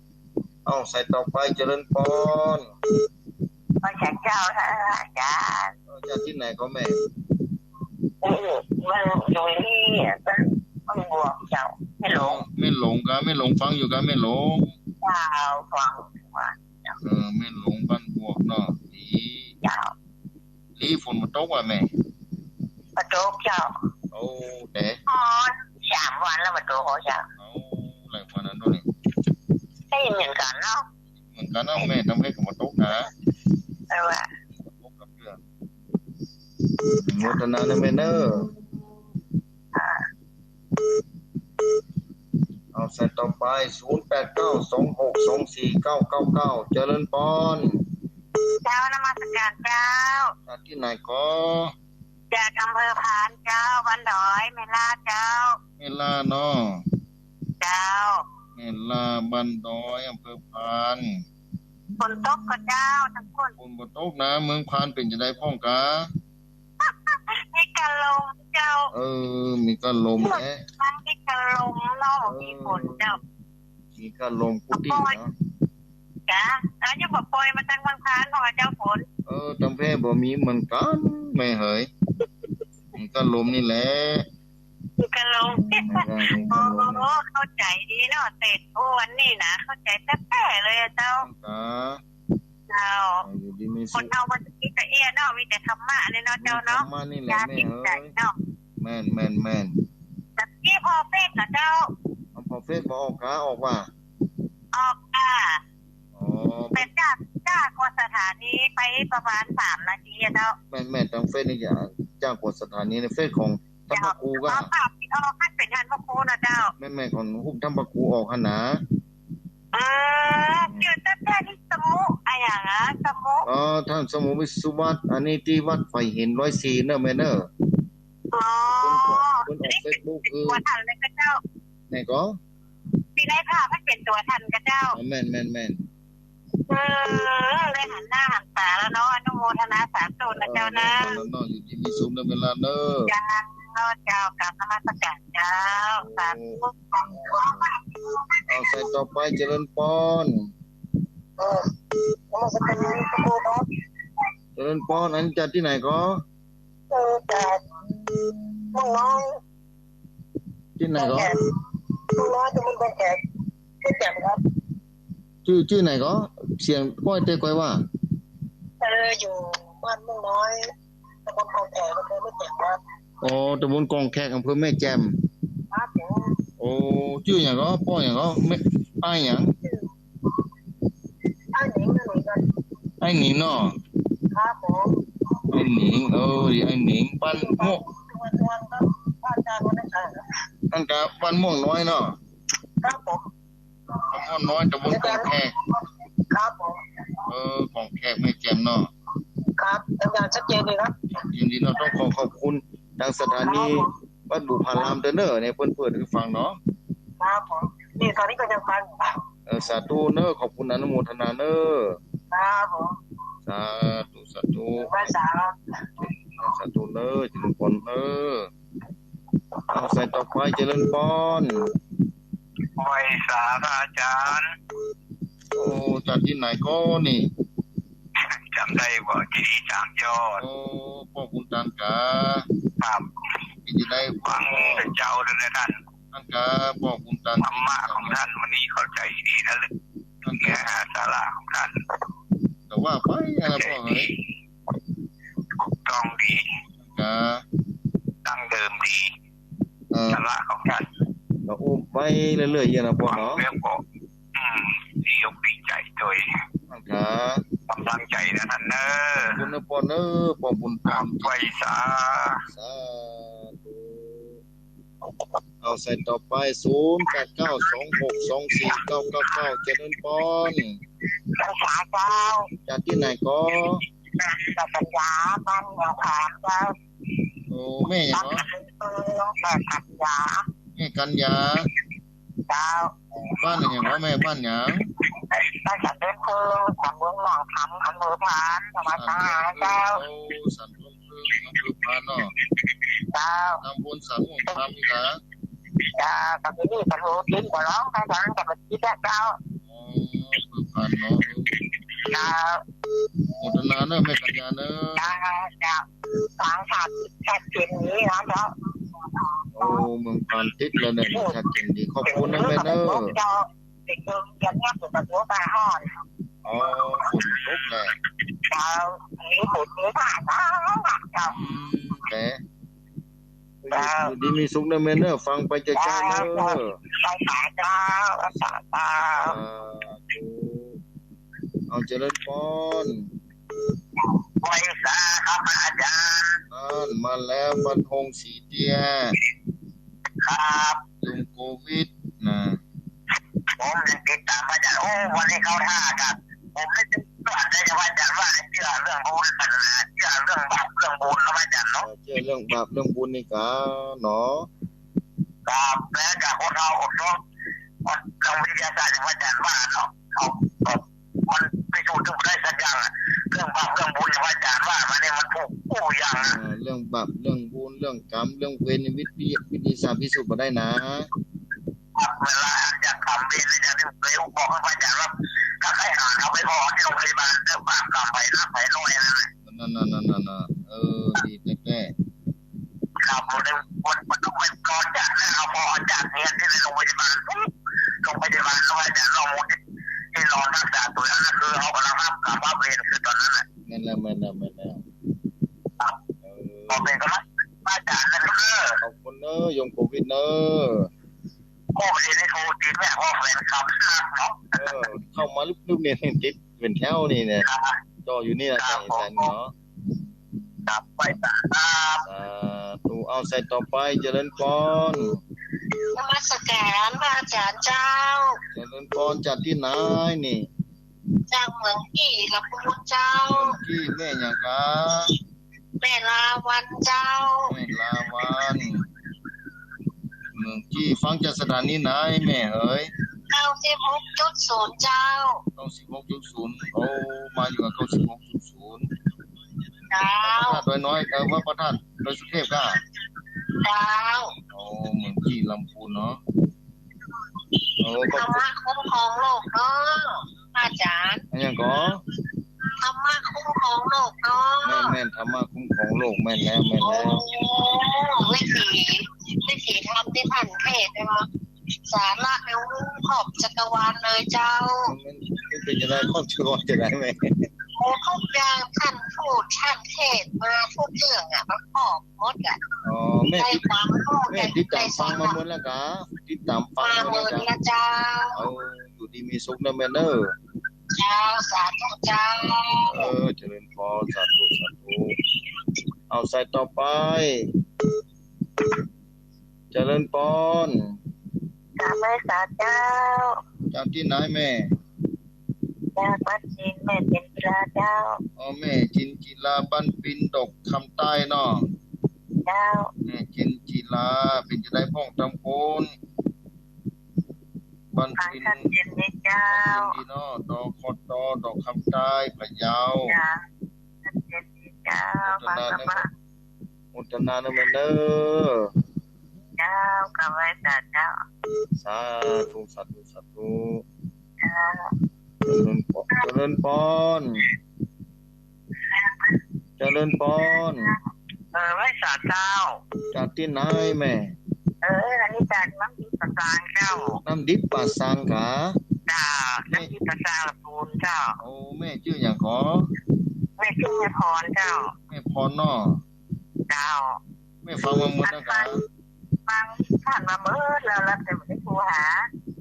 เอา สายต่อไป เจริญปอน ไหว้สาเจ้า อาจ๋ารย์ เออ จากตี้ไหนก่อแม่ เออ มันอยู่นี่ บ้านบวกเจ้า แม่หลง แม่หลงก๋า แม่หลงฟังอยู่ก๋า แม่หลง เจ้า ฟังว่า เออ แม่หลงบ้านบวกเนาะ ดี เจ้า ดี ฝนบ่ตกว่ะแม่ บ่ตกเจ้า โอ้ แต่ อ๋อ สามวันแล้วบ่ตกเจ้า โอ้ หลายวันแล้วเนาะนี่ ได้ยินเหมือนกั๋นเนาะ เหมือนกั๋นเนาะแม่ ตางเพชรก็บ่ตกนะ เออว่ะ บ่ตกกับเรื่อง อนุโมทนาเน้อแม่เน้อ อ่า เอา สายต่อไป ศูนย์แปดเก้า สองหกสองสี่เก้าเก้าเก้า เจริญปอน เจ้า นมัสก๋านเจ้า จากตี้ไหนก่อ จากอำเภอพานเจ้า บ้านดอย แม่ล่าเจ้า แม่ล่าเนาะ เจ้า แม่ล่า บ้านดอย อำเภอพาน ฝนตกก่อเจ้า ตางปุ้น ฝนบ่ตกนะ เมืองพานเป๋นจาใดพ่องกา มีก้านลมเจ้า เออ มีก้านลมแฮะ มันมีก้านลมเนาะ เออ มีฝนเจ้า มีก้านลมกุฏิเนาะ จ้ะ แล้วยังบ่ปล่อยมาตางเมืองพานพ่องกาเจ้าฝน เออ ตางเพชรบ่มีเหมือนกั๋น แม่เหย มันก็ลมนี่แหละ มันก็ลม มันก็ลม โอ้ เข้าใจ๋ดีเนาะ เศรษฐูอันนี้นะ เข้าใจ๋แต๊ๆ เลยอะเจ้า ครับ เจ้า อยู่ดีมีสุข คนเฮามันมีแต่เอี้ยเนาะ มีแต่ธรรมะเลยเนาะเจ้าเนาะ ธรรมะนี่แหละ อย่าติดใจ๋เนาะ แม่น แม่น แม่น แต่กี้ผ่อเฟซนะเจ้า เอาผ่อเฟซบ่ออกกา ออกว่า ออกกา อ๋อ แต่จาก จากกวดสถานีไปประมาณสามนาทีอะเจ้า แม่น แม่น ตางเฟซนี่จ้ะ จากกวดสถานีในเฟซของท่านพระครูก็ เจ้า อ๋อ ภาพที่ออกหั้นเป๋นท่านพระครูนะเจ้า แม่น แม่น ของรูปท่านพระครูออกหั้นนะ เออ จื้อแต๊ๆ นี่สมุ อะหยังอะ สมุ อ๋อ ท่านสมุวิศวัต อันนี้ตี้วัดไผ่หินร้อยสี่เนอะแม่เนอะ อ๋อ เปิ้นก็ เปิ้นออกเฟซบุ๊กคือ ตั๋วท่านเลยก็เจ้า ไหนก็ ตี้ในภาพมันเป๋นตั๋วท่านก็เจ้า อ๋อ แม่น แม่น แม่น เออ ได้หันหน้าหันต๋าแล้วเนาะ อนุโมทนาสาธุนะเจ้านะ เออ แม่นแล้วเนาะ อยู่ดีมีสุขเนอะแม่หลานเนอะ เจ้า เจ้า กราบนมัสการเจ้า สาธุ เอาสายต่อไป เจริญพร เออ นมัสการพระครูครับ เจริญพร อันนี้จากตี้ไหนก็ เออ จากม่วงน้อย ตี้ไหนก็ ม่วงน้อย ตำบลคลองแขก แม่แจ่มครับ จื้อ จื้อไหนก็ เสียงก้อยเต้ก้อยว่า เออ อยู่บ้านม่วงน้อย ตำบลคลองแขก อำเภอแม่แจ่มครับ อ๋อ ตำบลคลองแขก อำเภอแม่แจ่ม ครับผม โอ้ จื้อหยังก็ ป้อหยังก็ แม่ อ้ายหยัง อ้ายหนิง อ้ายหนิงครับ อ้ายหนิงเนาะ ครับผม อ้ายหนิง เออ ดี อ้ายหนิง บ้านม่วง บ้านม่วงครับ บ้านจางวัฒนชัยครับ อันก็บ้านม่วงน้อยเนาะ ครับผม ม่วงน้อย ตำบลคลองแขก ครับผม เออ คลองแขก แม่แจ่มเนาะ ครับ สัญญาณชัดเจนดีครับ ชัดเจนดีเนาะ ต้องขอขอบคุณ ตางสถานี ครับผม วัดบุพารามเด้อเนอะ เนี่ยเปิ้นเปิดหื้อฟังเนาะ ครับผม นี่ตอนนี้ก็ยังฟังอยู่ครับ เออ สาธุเนอะ ขอบคุณ อนุโมทนาเนอะ ครับผม สาธุ สาธุ ไหว้สา สาธุเนอะ เจริญพรเนอะ เอาสายต่อไป เจริญพร ไหว้สาพระอาจารย์ โอ้ จากตี้ไหนก็นี่ จ๋ำได้บ่ เจดีย์สามยอด โอ้ ป้อบุญตันกา ครับ เป๋นจะได้ ฟังแต่เจ๊าเลยนะท่าน ตันกา ป้อบุญตัน ธรรมะของท่านวันนี้เข้าใจ๋ดีนะ ลึก ตันกา เนื้อหาสาระของท่าน แต่ว่าไปอะไรป้อเอ๋ย ถูกต้องดี ตันกา ดั้งเดิมดี เออ สาระของท่าน ก็อู้ไปเรื่อยๆ อย่างนะป้อเนาะ ฟังแล้วก็ อืม ดีอกดีใจ๋โดย ครับ กำลังใจ๋นะท่านเนอะ ขอบคุณนะป้อเนอะ ป้อบุญธรรม ไหว้สา สาธุ เอาสายต่อไป ศูนย์แปดเก้า สองหกสองสี่เก้าเก้าเก้า เจริญพร ไหว้สาเจ้า จากตี้ไหนก็ จากกัญญา บ้านเมืองขามเจ้า โอ้ แม่หยังเนาะ แม่กัญญา แม่กัญญา เจ้า บ้านหยังเนาะแม่ บ้านหยัง บ้านสันต้นเพิง ตำบลหนองคำ อำเภอพาน จังหวัดตากเจ้า โอ้ สันต้นเพิง อำเภอพานเนาะ เจ้า ตำบลสันม่วงคำนี่นะ เจ้า ตำบลนี่ ตำบลกินบ่ร้อง ทางทางจังหวัดตากเจ้า อ๋อ อำเภอพานเนาะ เจ้า โมทนาเนอะแม่กัญญาเนอะ เจ้า เจ้า ฟังข่าวชัดเจนดีนะเจ้า โอ้ เมืองพานติดแล้วเนี่ย ชัดเจนดี ขอบคุณนะแม่เนอะ เจ้า เด็กเดินเรียนเนี่ย ฝนตกมาห่อน อ๋อ ฝนตกแหละ เจ้า มีฝนมีผ่านนะเจ้า อืม แหม เจ้า อยู่ดีมีสุขเนอะแม่เนอะ ฟังไปเจ้าๆ เนอะ เจ้า สาธุ สาธุ สาธุ เอาเจริญพร ไหว้สาครับอาจารย์ นั่นมาแล้ว บ้านฮงสีเตี้ย ครับ โยมโกวิทนะ ผมยังติดต๋ามอาจารย์ โอ้ วันนี้เข้าท่าครับ ผมไม่ติดต๋ามอาจารย์ว่า เจื้อเรื่องบุญศาสนา เจื้อเรื่องบาปเรื่องบุญนะอาจารย์เนาะ เออ เจื้อเรื่องบาปเรื่องบุญนี่กาเนาะ ครับ แล้วจากคนเราอดทน มันต้องวิทยาศาสตร์อย่างอาจารย์ว่าเนาะ เอา เอา มันพิสูจน์บ่ได้สักอย่างอะ เรื่องบาปเรื่องบุญอย่างอาจารย์ว่ามาเนี่ย มันถูกกู้อย่างนะ เออ เรื่องบาปเรื่องบุญ เรื่องกรรม เรื่องเวรนี่วิทยา วิทยาศาสตร์พิสูจน์บ่ได้นะ ครับ เวลาอยากทำเวรอาจารย์เคยบอกให้อาจารย์ว่า ถ้าใครหาเอาไปออกที่โรงพยาบาล เรื่องบาปกรรมไปนะ ไปน้อยนั่นน่ะ นั่นๆๆๆ เออ ดี ครับ ผมได้ ผม ผมต้องไปก่อนจากนั้น เอา พอจากเรียนที่โรงพยาบาลปุ๊บ โรงพยาบาลก็ว่าจะนอน ที่นอนรักษาตัวนั้น คือเขากำลังรับกรรมรับเวร คือตอนนั้นน่ะ แม่นแล้ว แม่นแล้ว แม่นแล้ว ครับ เออ ขอเป๋นกำลังใจ พระอาจ๋ารย์นะเน้อ ขอบคุณเน้อ โยมโควิดเน้อ โอ้ บ่ดีได้โทรติดเนี่ย โอ้ แฟนคลับเนาะ เออ เข้ามาลึบๆ เนี่ย ติดเป๋นแถวนี่เนี่ย ครับ จ่ออยู่นี่นะ ครับ แสนเนาะ ครับ ไหว้สาครับ สาธุ เอา สายต่อไป เจริญพร นมัสการพระอาจ๋ารย์เจ้า เจริญพร จากตี้ไหนนี่ จากเมืองกี้ ลำพูนเจ้า เมืองกี้ แม่หยังกา แม่ลาวัลย์เจ้า แม่ลาวัลย์ เมืองกี้ ฟังจากสถานีไหนแม่เหย เก้าสิบหกจุดศูนย์เจ้า เก้าสิบหกจุดศูนย์ โอ้ มาอยู่กับ เก้าสิบหกจุดศูนย์ เจ้า วัดพระธาตุดอยน้อย เอ่อ วัดพระธาตุดอยสุเทพฯ ก้า เจ้า โอ้ เมืองกี้ ลำพูนเนาะ โอ้ ขอบคุณ ธรรมะคุ้มครองโลกเนาะ อาจ๋ารย์ อะหยังก่อ ธรรมะคุ้มครองโลกเนาะ แม่นๆ ธรรมะคุ้มครองโลก แม่นแล้ว แม่นแล้ว โอ้ วิถี วิถีธรรมตี้ต้านเทศน์เนาะ สาระในครอบจักรวาลเลยเจ้า มัน มันเป๋นจะไดครอบจักรวาลจะไดแม่ โอ้ ทุกอย่างต้านพูด ต้านเทศน์มาทุกเรื่องอะ มันครอบหมดอะ อ๋อ แม่ ได้ความรู้ แม่ ได้ ติดต๋ามฟังมาเมินแล้วกา ติดต๋ามฟังมาเมินแล้วกา มาเมินแล้วเจ้า เอา อยู่ดีมีสุขนะแม่เน้อ เจ้า สาธุเจ้า เออ เจริญพร สาธุ สาธุ เอา สายต่อไป เจริญพร กราบไหว้สาเจ้า จากตี้ไหนแม่ จากบ้านปิน แม่จินจิลาเจ้า อ๋อ แม่จินจิลา บ้านปิน ดอกคำใต้เนาะ เจ้า แม่จินจิลา เป๋นจะไดพ่องตำบล บ้านปิน อากาศเย็นดีเจ้า เย็นดีเนาะ ดคต ดอกคำใต้ พะเยา จ้า อากาศเย็นดีเจ้า โมทนาเน้อ ฟังธรรมะ โมทนาเน้อแม่เน้อ เจ้า กราบไหว้สาเจ้า สาธุ สาธุ สาธุ เจ้า เจริญพร เจริญพร เจริญพร เออ ไหว้สาเจ้า จากตี้ไหนแม่ เออ อันนี้จากน้ำดิบป่าซางเจ้า น้ำดิบป่าซางกา เจ้า น้ำดิบป่าซางลำพูนเจ้า โอ้ แม่จื้อหยังก่อ แม่จื้อแม่พรเจ้า แม่พรเนาะ เจ้า แม่ฟังมาเมินแล้วกา ฟัง ฟังผ่านมาเมินแล้ว แล้วแต่บ่ได้โทรหา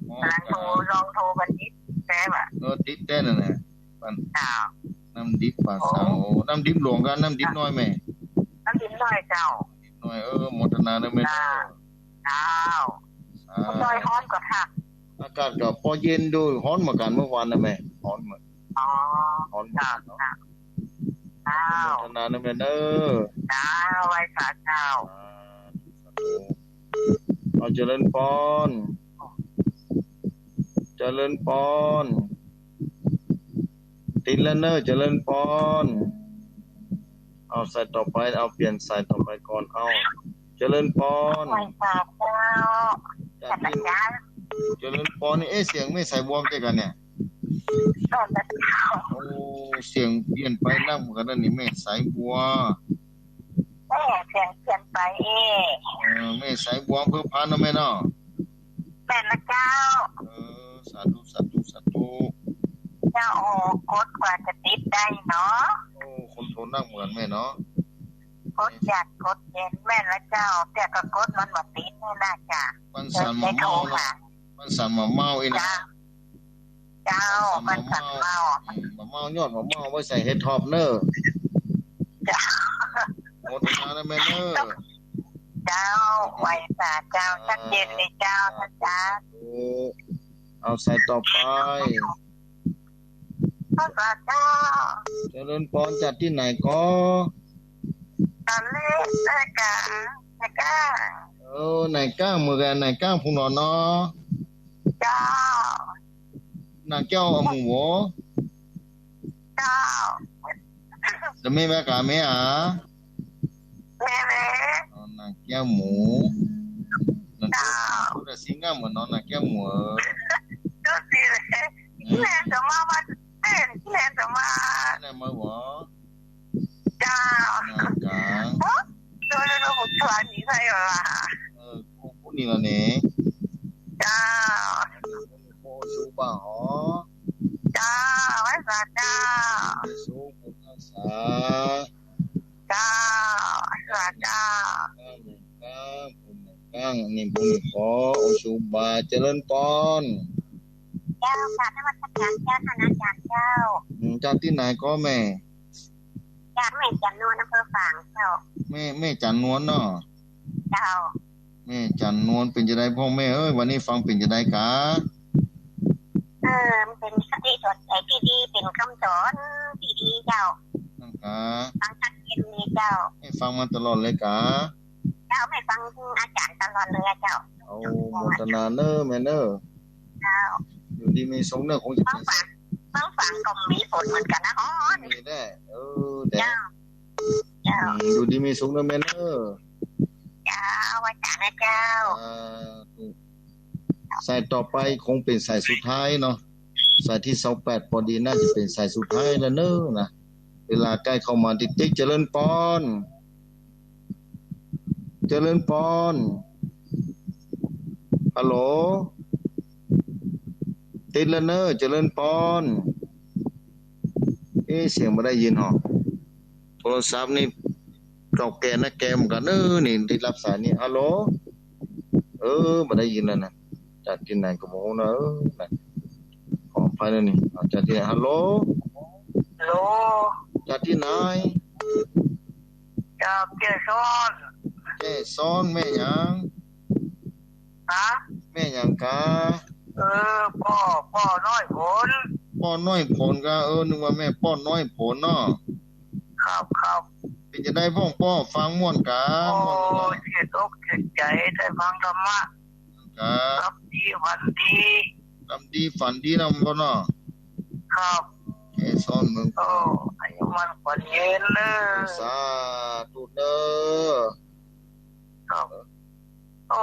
อ๋อ ก๋ำลังโทร เจ้า ลองโทรบัดนี้แต๊ว่ะ เออ ติดแต๊นั่นแหละ บ้าน เจ้า น้ำดิบป่าซาง โอ้ โอ้ น้ำดิบหลวงกับน้ำดิบน้อยแม่ น้ำดิบน้อยเจ้า น้ำดิบน้อย เออ โมทนาเน้อแม่ เจ้า เจ้า สาธุ น้อยฮ้อนก่อคัก อากาศก็ปอเย็นดู ฮ้อนเหมือนกั๋นเมื่อวานนะแม่ ฮ้อนเหมือน อ๋อ ฮ้อนเหมือนกั๋นเนาะ เจ้า เจ้า โมทนาเน้อแม่เน้อ เจ้า ไหว้สาเจ้า สาธุ สาธุ เอา เจริญพร เจริญพร ติดแล้วเน้อ เจริญพร เอา สายต่อไป เอา เปลี่ยนสายต่อไปก่อน เอา เจริญพร ไหว้สาเจ้า จากตี้ เจริญพรนี่ เอ๊ะ เสียงแม่สายบัวเจ๊กั๋นเนี่ย โอ้ เสียงเปลี่ยนไปนักเหมือนกั๋นนะนี่ แม่สายบัว แม่เสียงเปลี่ยนไปเอ๊ะ เออ แม่สายบัว อำเภอพานเนาะแม่เนาะ แม่นละเจ้า เออ สาธุ สาธุ สาธุ เจ้า โอ้ กดกว่าจะติดได้เนาะ โอ้ คนโทรนักเหมือนแม่เนาะ กดยากกดเย็น แม่นละเจ้า แต่ก็กดมันบ่ติดนี่นะจ๊ะ มันสั่น ได้โทรมา มันสั่นบ่เมาเอง เจ้า เจ้า มันสั่นบ่เมา อืม บ่เมายอดบ่เมาไว้ใส่เห็ดถอบเน้อ เจ้า โมทนาเน้อแม่เน้อ เจ้า ไหว้สาเจ้า ชัดเจนเลยเจ้า สาธุ สาธุ เอา สายต่อไป ไหว้สาเจ้า เจริญพร จากตี้ไหนก่อ ตอนนี้รายก๋านนายก้าง เออ นายก้าง เหมือนกั๋น นายก้าง ผู้หนอนเนาะ เจ้า นางแก้วอะหมู่บ่ เจ้า แล้วแม่แม่กาแม่อะ แม่แม่ อ๋อ นางแก้วหมู่ เจ้า พูดแต่ซิงก้าเหมือนน้องนางแก้วหมู่ เออ ดูสิเลย แม่จะมาวันเต้น แม่จะมา แม่มาบ่ เจ้า นางกลาง โอ้ ดูดูดูผู้ชายนี่ ใจ้ว่า เออ กู กูนี่ละเน่ เจ้า กูนี่ กู โอชูบ่าหอ เจ้า ไหว้สาเจ้า สูงบุญรักษา เจ้า ไหว้สาเจ้า ก้าง ก้าง ก้าง นี่บุญขอ โอชูบ่า เจริญปอน เจ้า กราบนมัสการเจ้า ท่านอาจารย์เจ้า อืม จากตี้ไหนก็แม่ จากแม่จันนวล อำเภอฝางเจ้า แม่ แม่จันนวลเนาะ เจ้า แม่จันนวล เป๋นจาใดพ่องแม่เอ้ย วันนี้ฟังเป๋นจาใดกา เออ มันเป๋นคติสอนใจตี้ดี เป๋นกำสอนตี้ดีเจ้า นั่นกา ฟังชัดเจนดีเจ้า แม่ฟังมาตลอดเลยกา เจ้า แม่ฟังอาจารย์ตลอดเลยอะเจ้า โอ้ โมทนาเน่อแม่เน่อ เจ้า อยู่ดีมีสุขเน่อ คงจะ ฟัง เป๋น ฟัง ฟังฟังก็มีผลเหมือนกั๋นนะ ฮ้อน มีแน่ เออ แต่ เจ้า เจ้า อืม อยู่ดีมีสุขเน่อแม่เน่อ เจ้า อาจารย์นะเจ้า อ่า สายต่อไปคงเป๋นสายสุดท้ายเนาะ สายตี้ซาวแปด ปอดีน่าจะเป๋นสายสุดท้ายแล้วเน่อนะ เวลาใก้เข้ามาติ๊กๆ เจริญปอน เจริญปอน ฮัลโหล ติดแล้วเน่อ เจริญปอน เอ๊ะ เสียงบ่ได้ยินหรอ โทรศัพท์นี่ เก่าแก่นักแก่เหมือนกั๋นเน่อ นี่ได้รับสายนี่ ฮัลโหล เออ บ่ได้ยินแล้วนะ จากตี้ไหนก็บ่ฮู้นะ เออ นะ ขออภัยนะนี่ เอาจากตี้ไหน ฮัลโหล ฮัลโหล จากตี้ไหน จากแจ้ซ้อน แจ้ซ้อน แม่หยัง ฮะ แม่หยังกา เออ ป้อ ป้อน้อยผล ป้อน้อยผลกา เออ นึกว่าแม่ป้อน้อยผลเนาะ ครับ ครับ เป๋นจาใดพ่องป้อ ฟังม่วนกา โอ้ ม่วนกา เสียอกเสียใจ๋ ได้ฟังธรรมะ ครับ หลับดีฝันดี หลับดีฝันดีนำบ่เนาะ ครับ แจ้ซ้อนเมือง โอ้ อายุมั่นขวัญยืนเน่อ สาธุเน่อ ครับ โอ้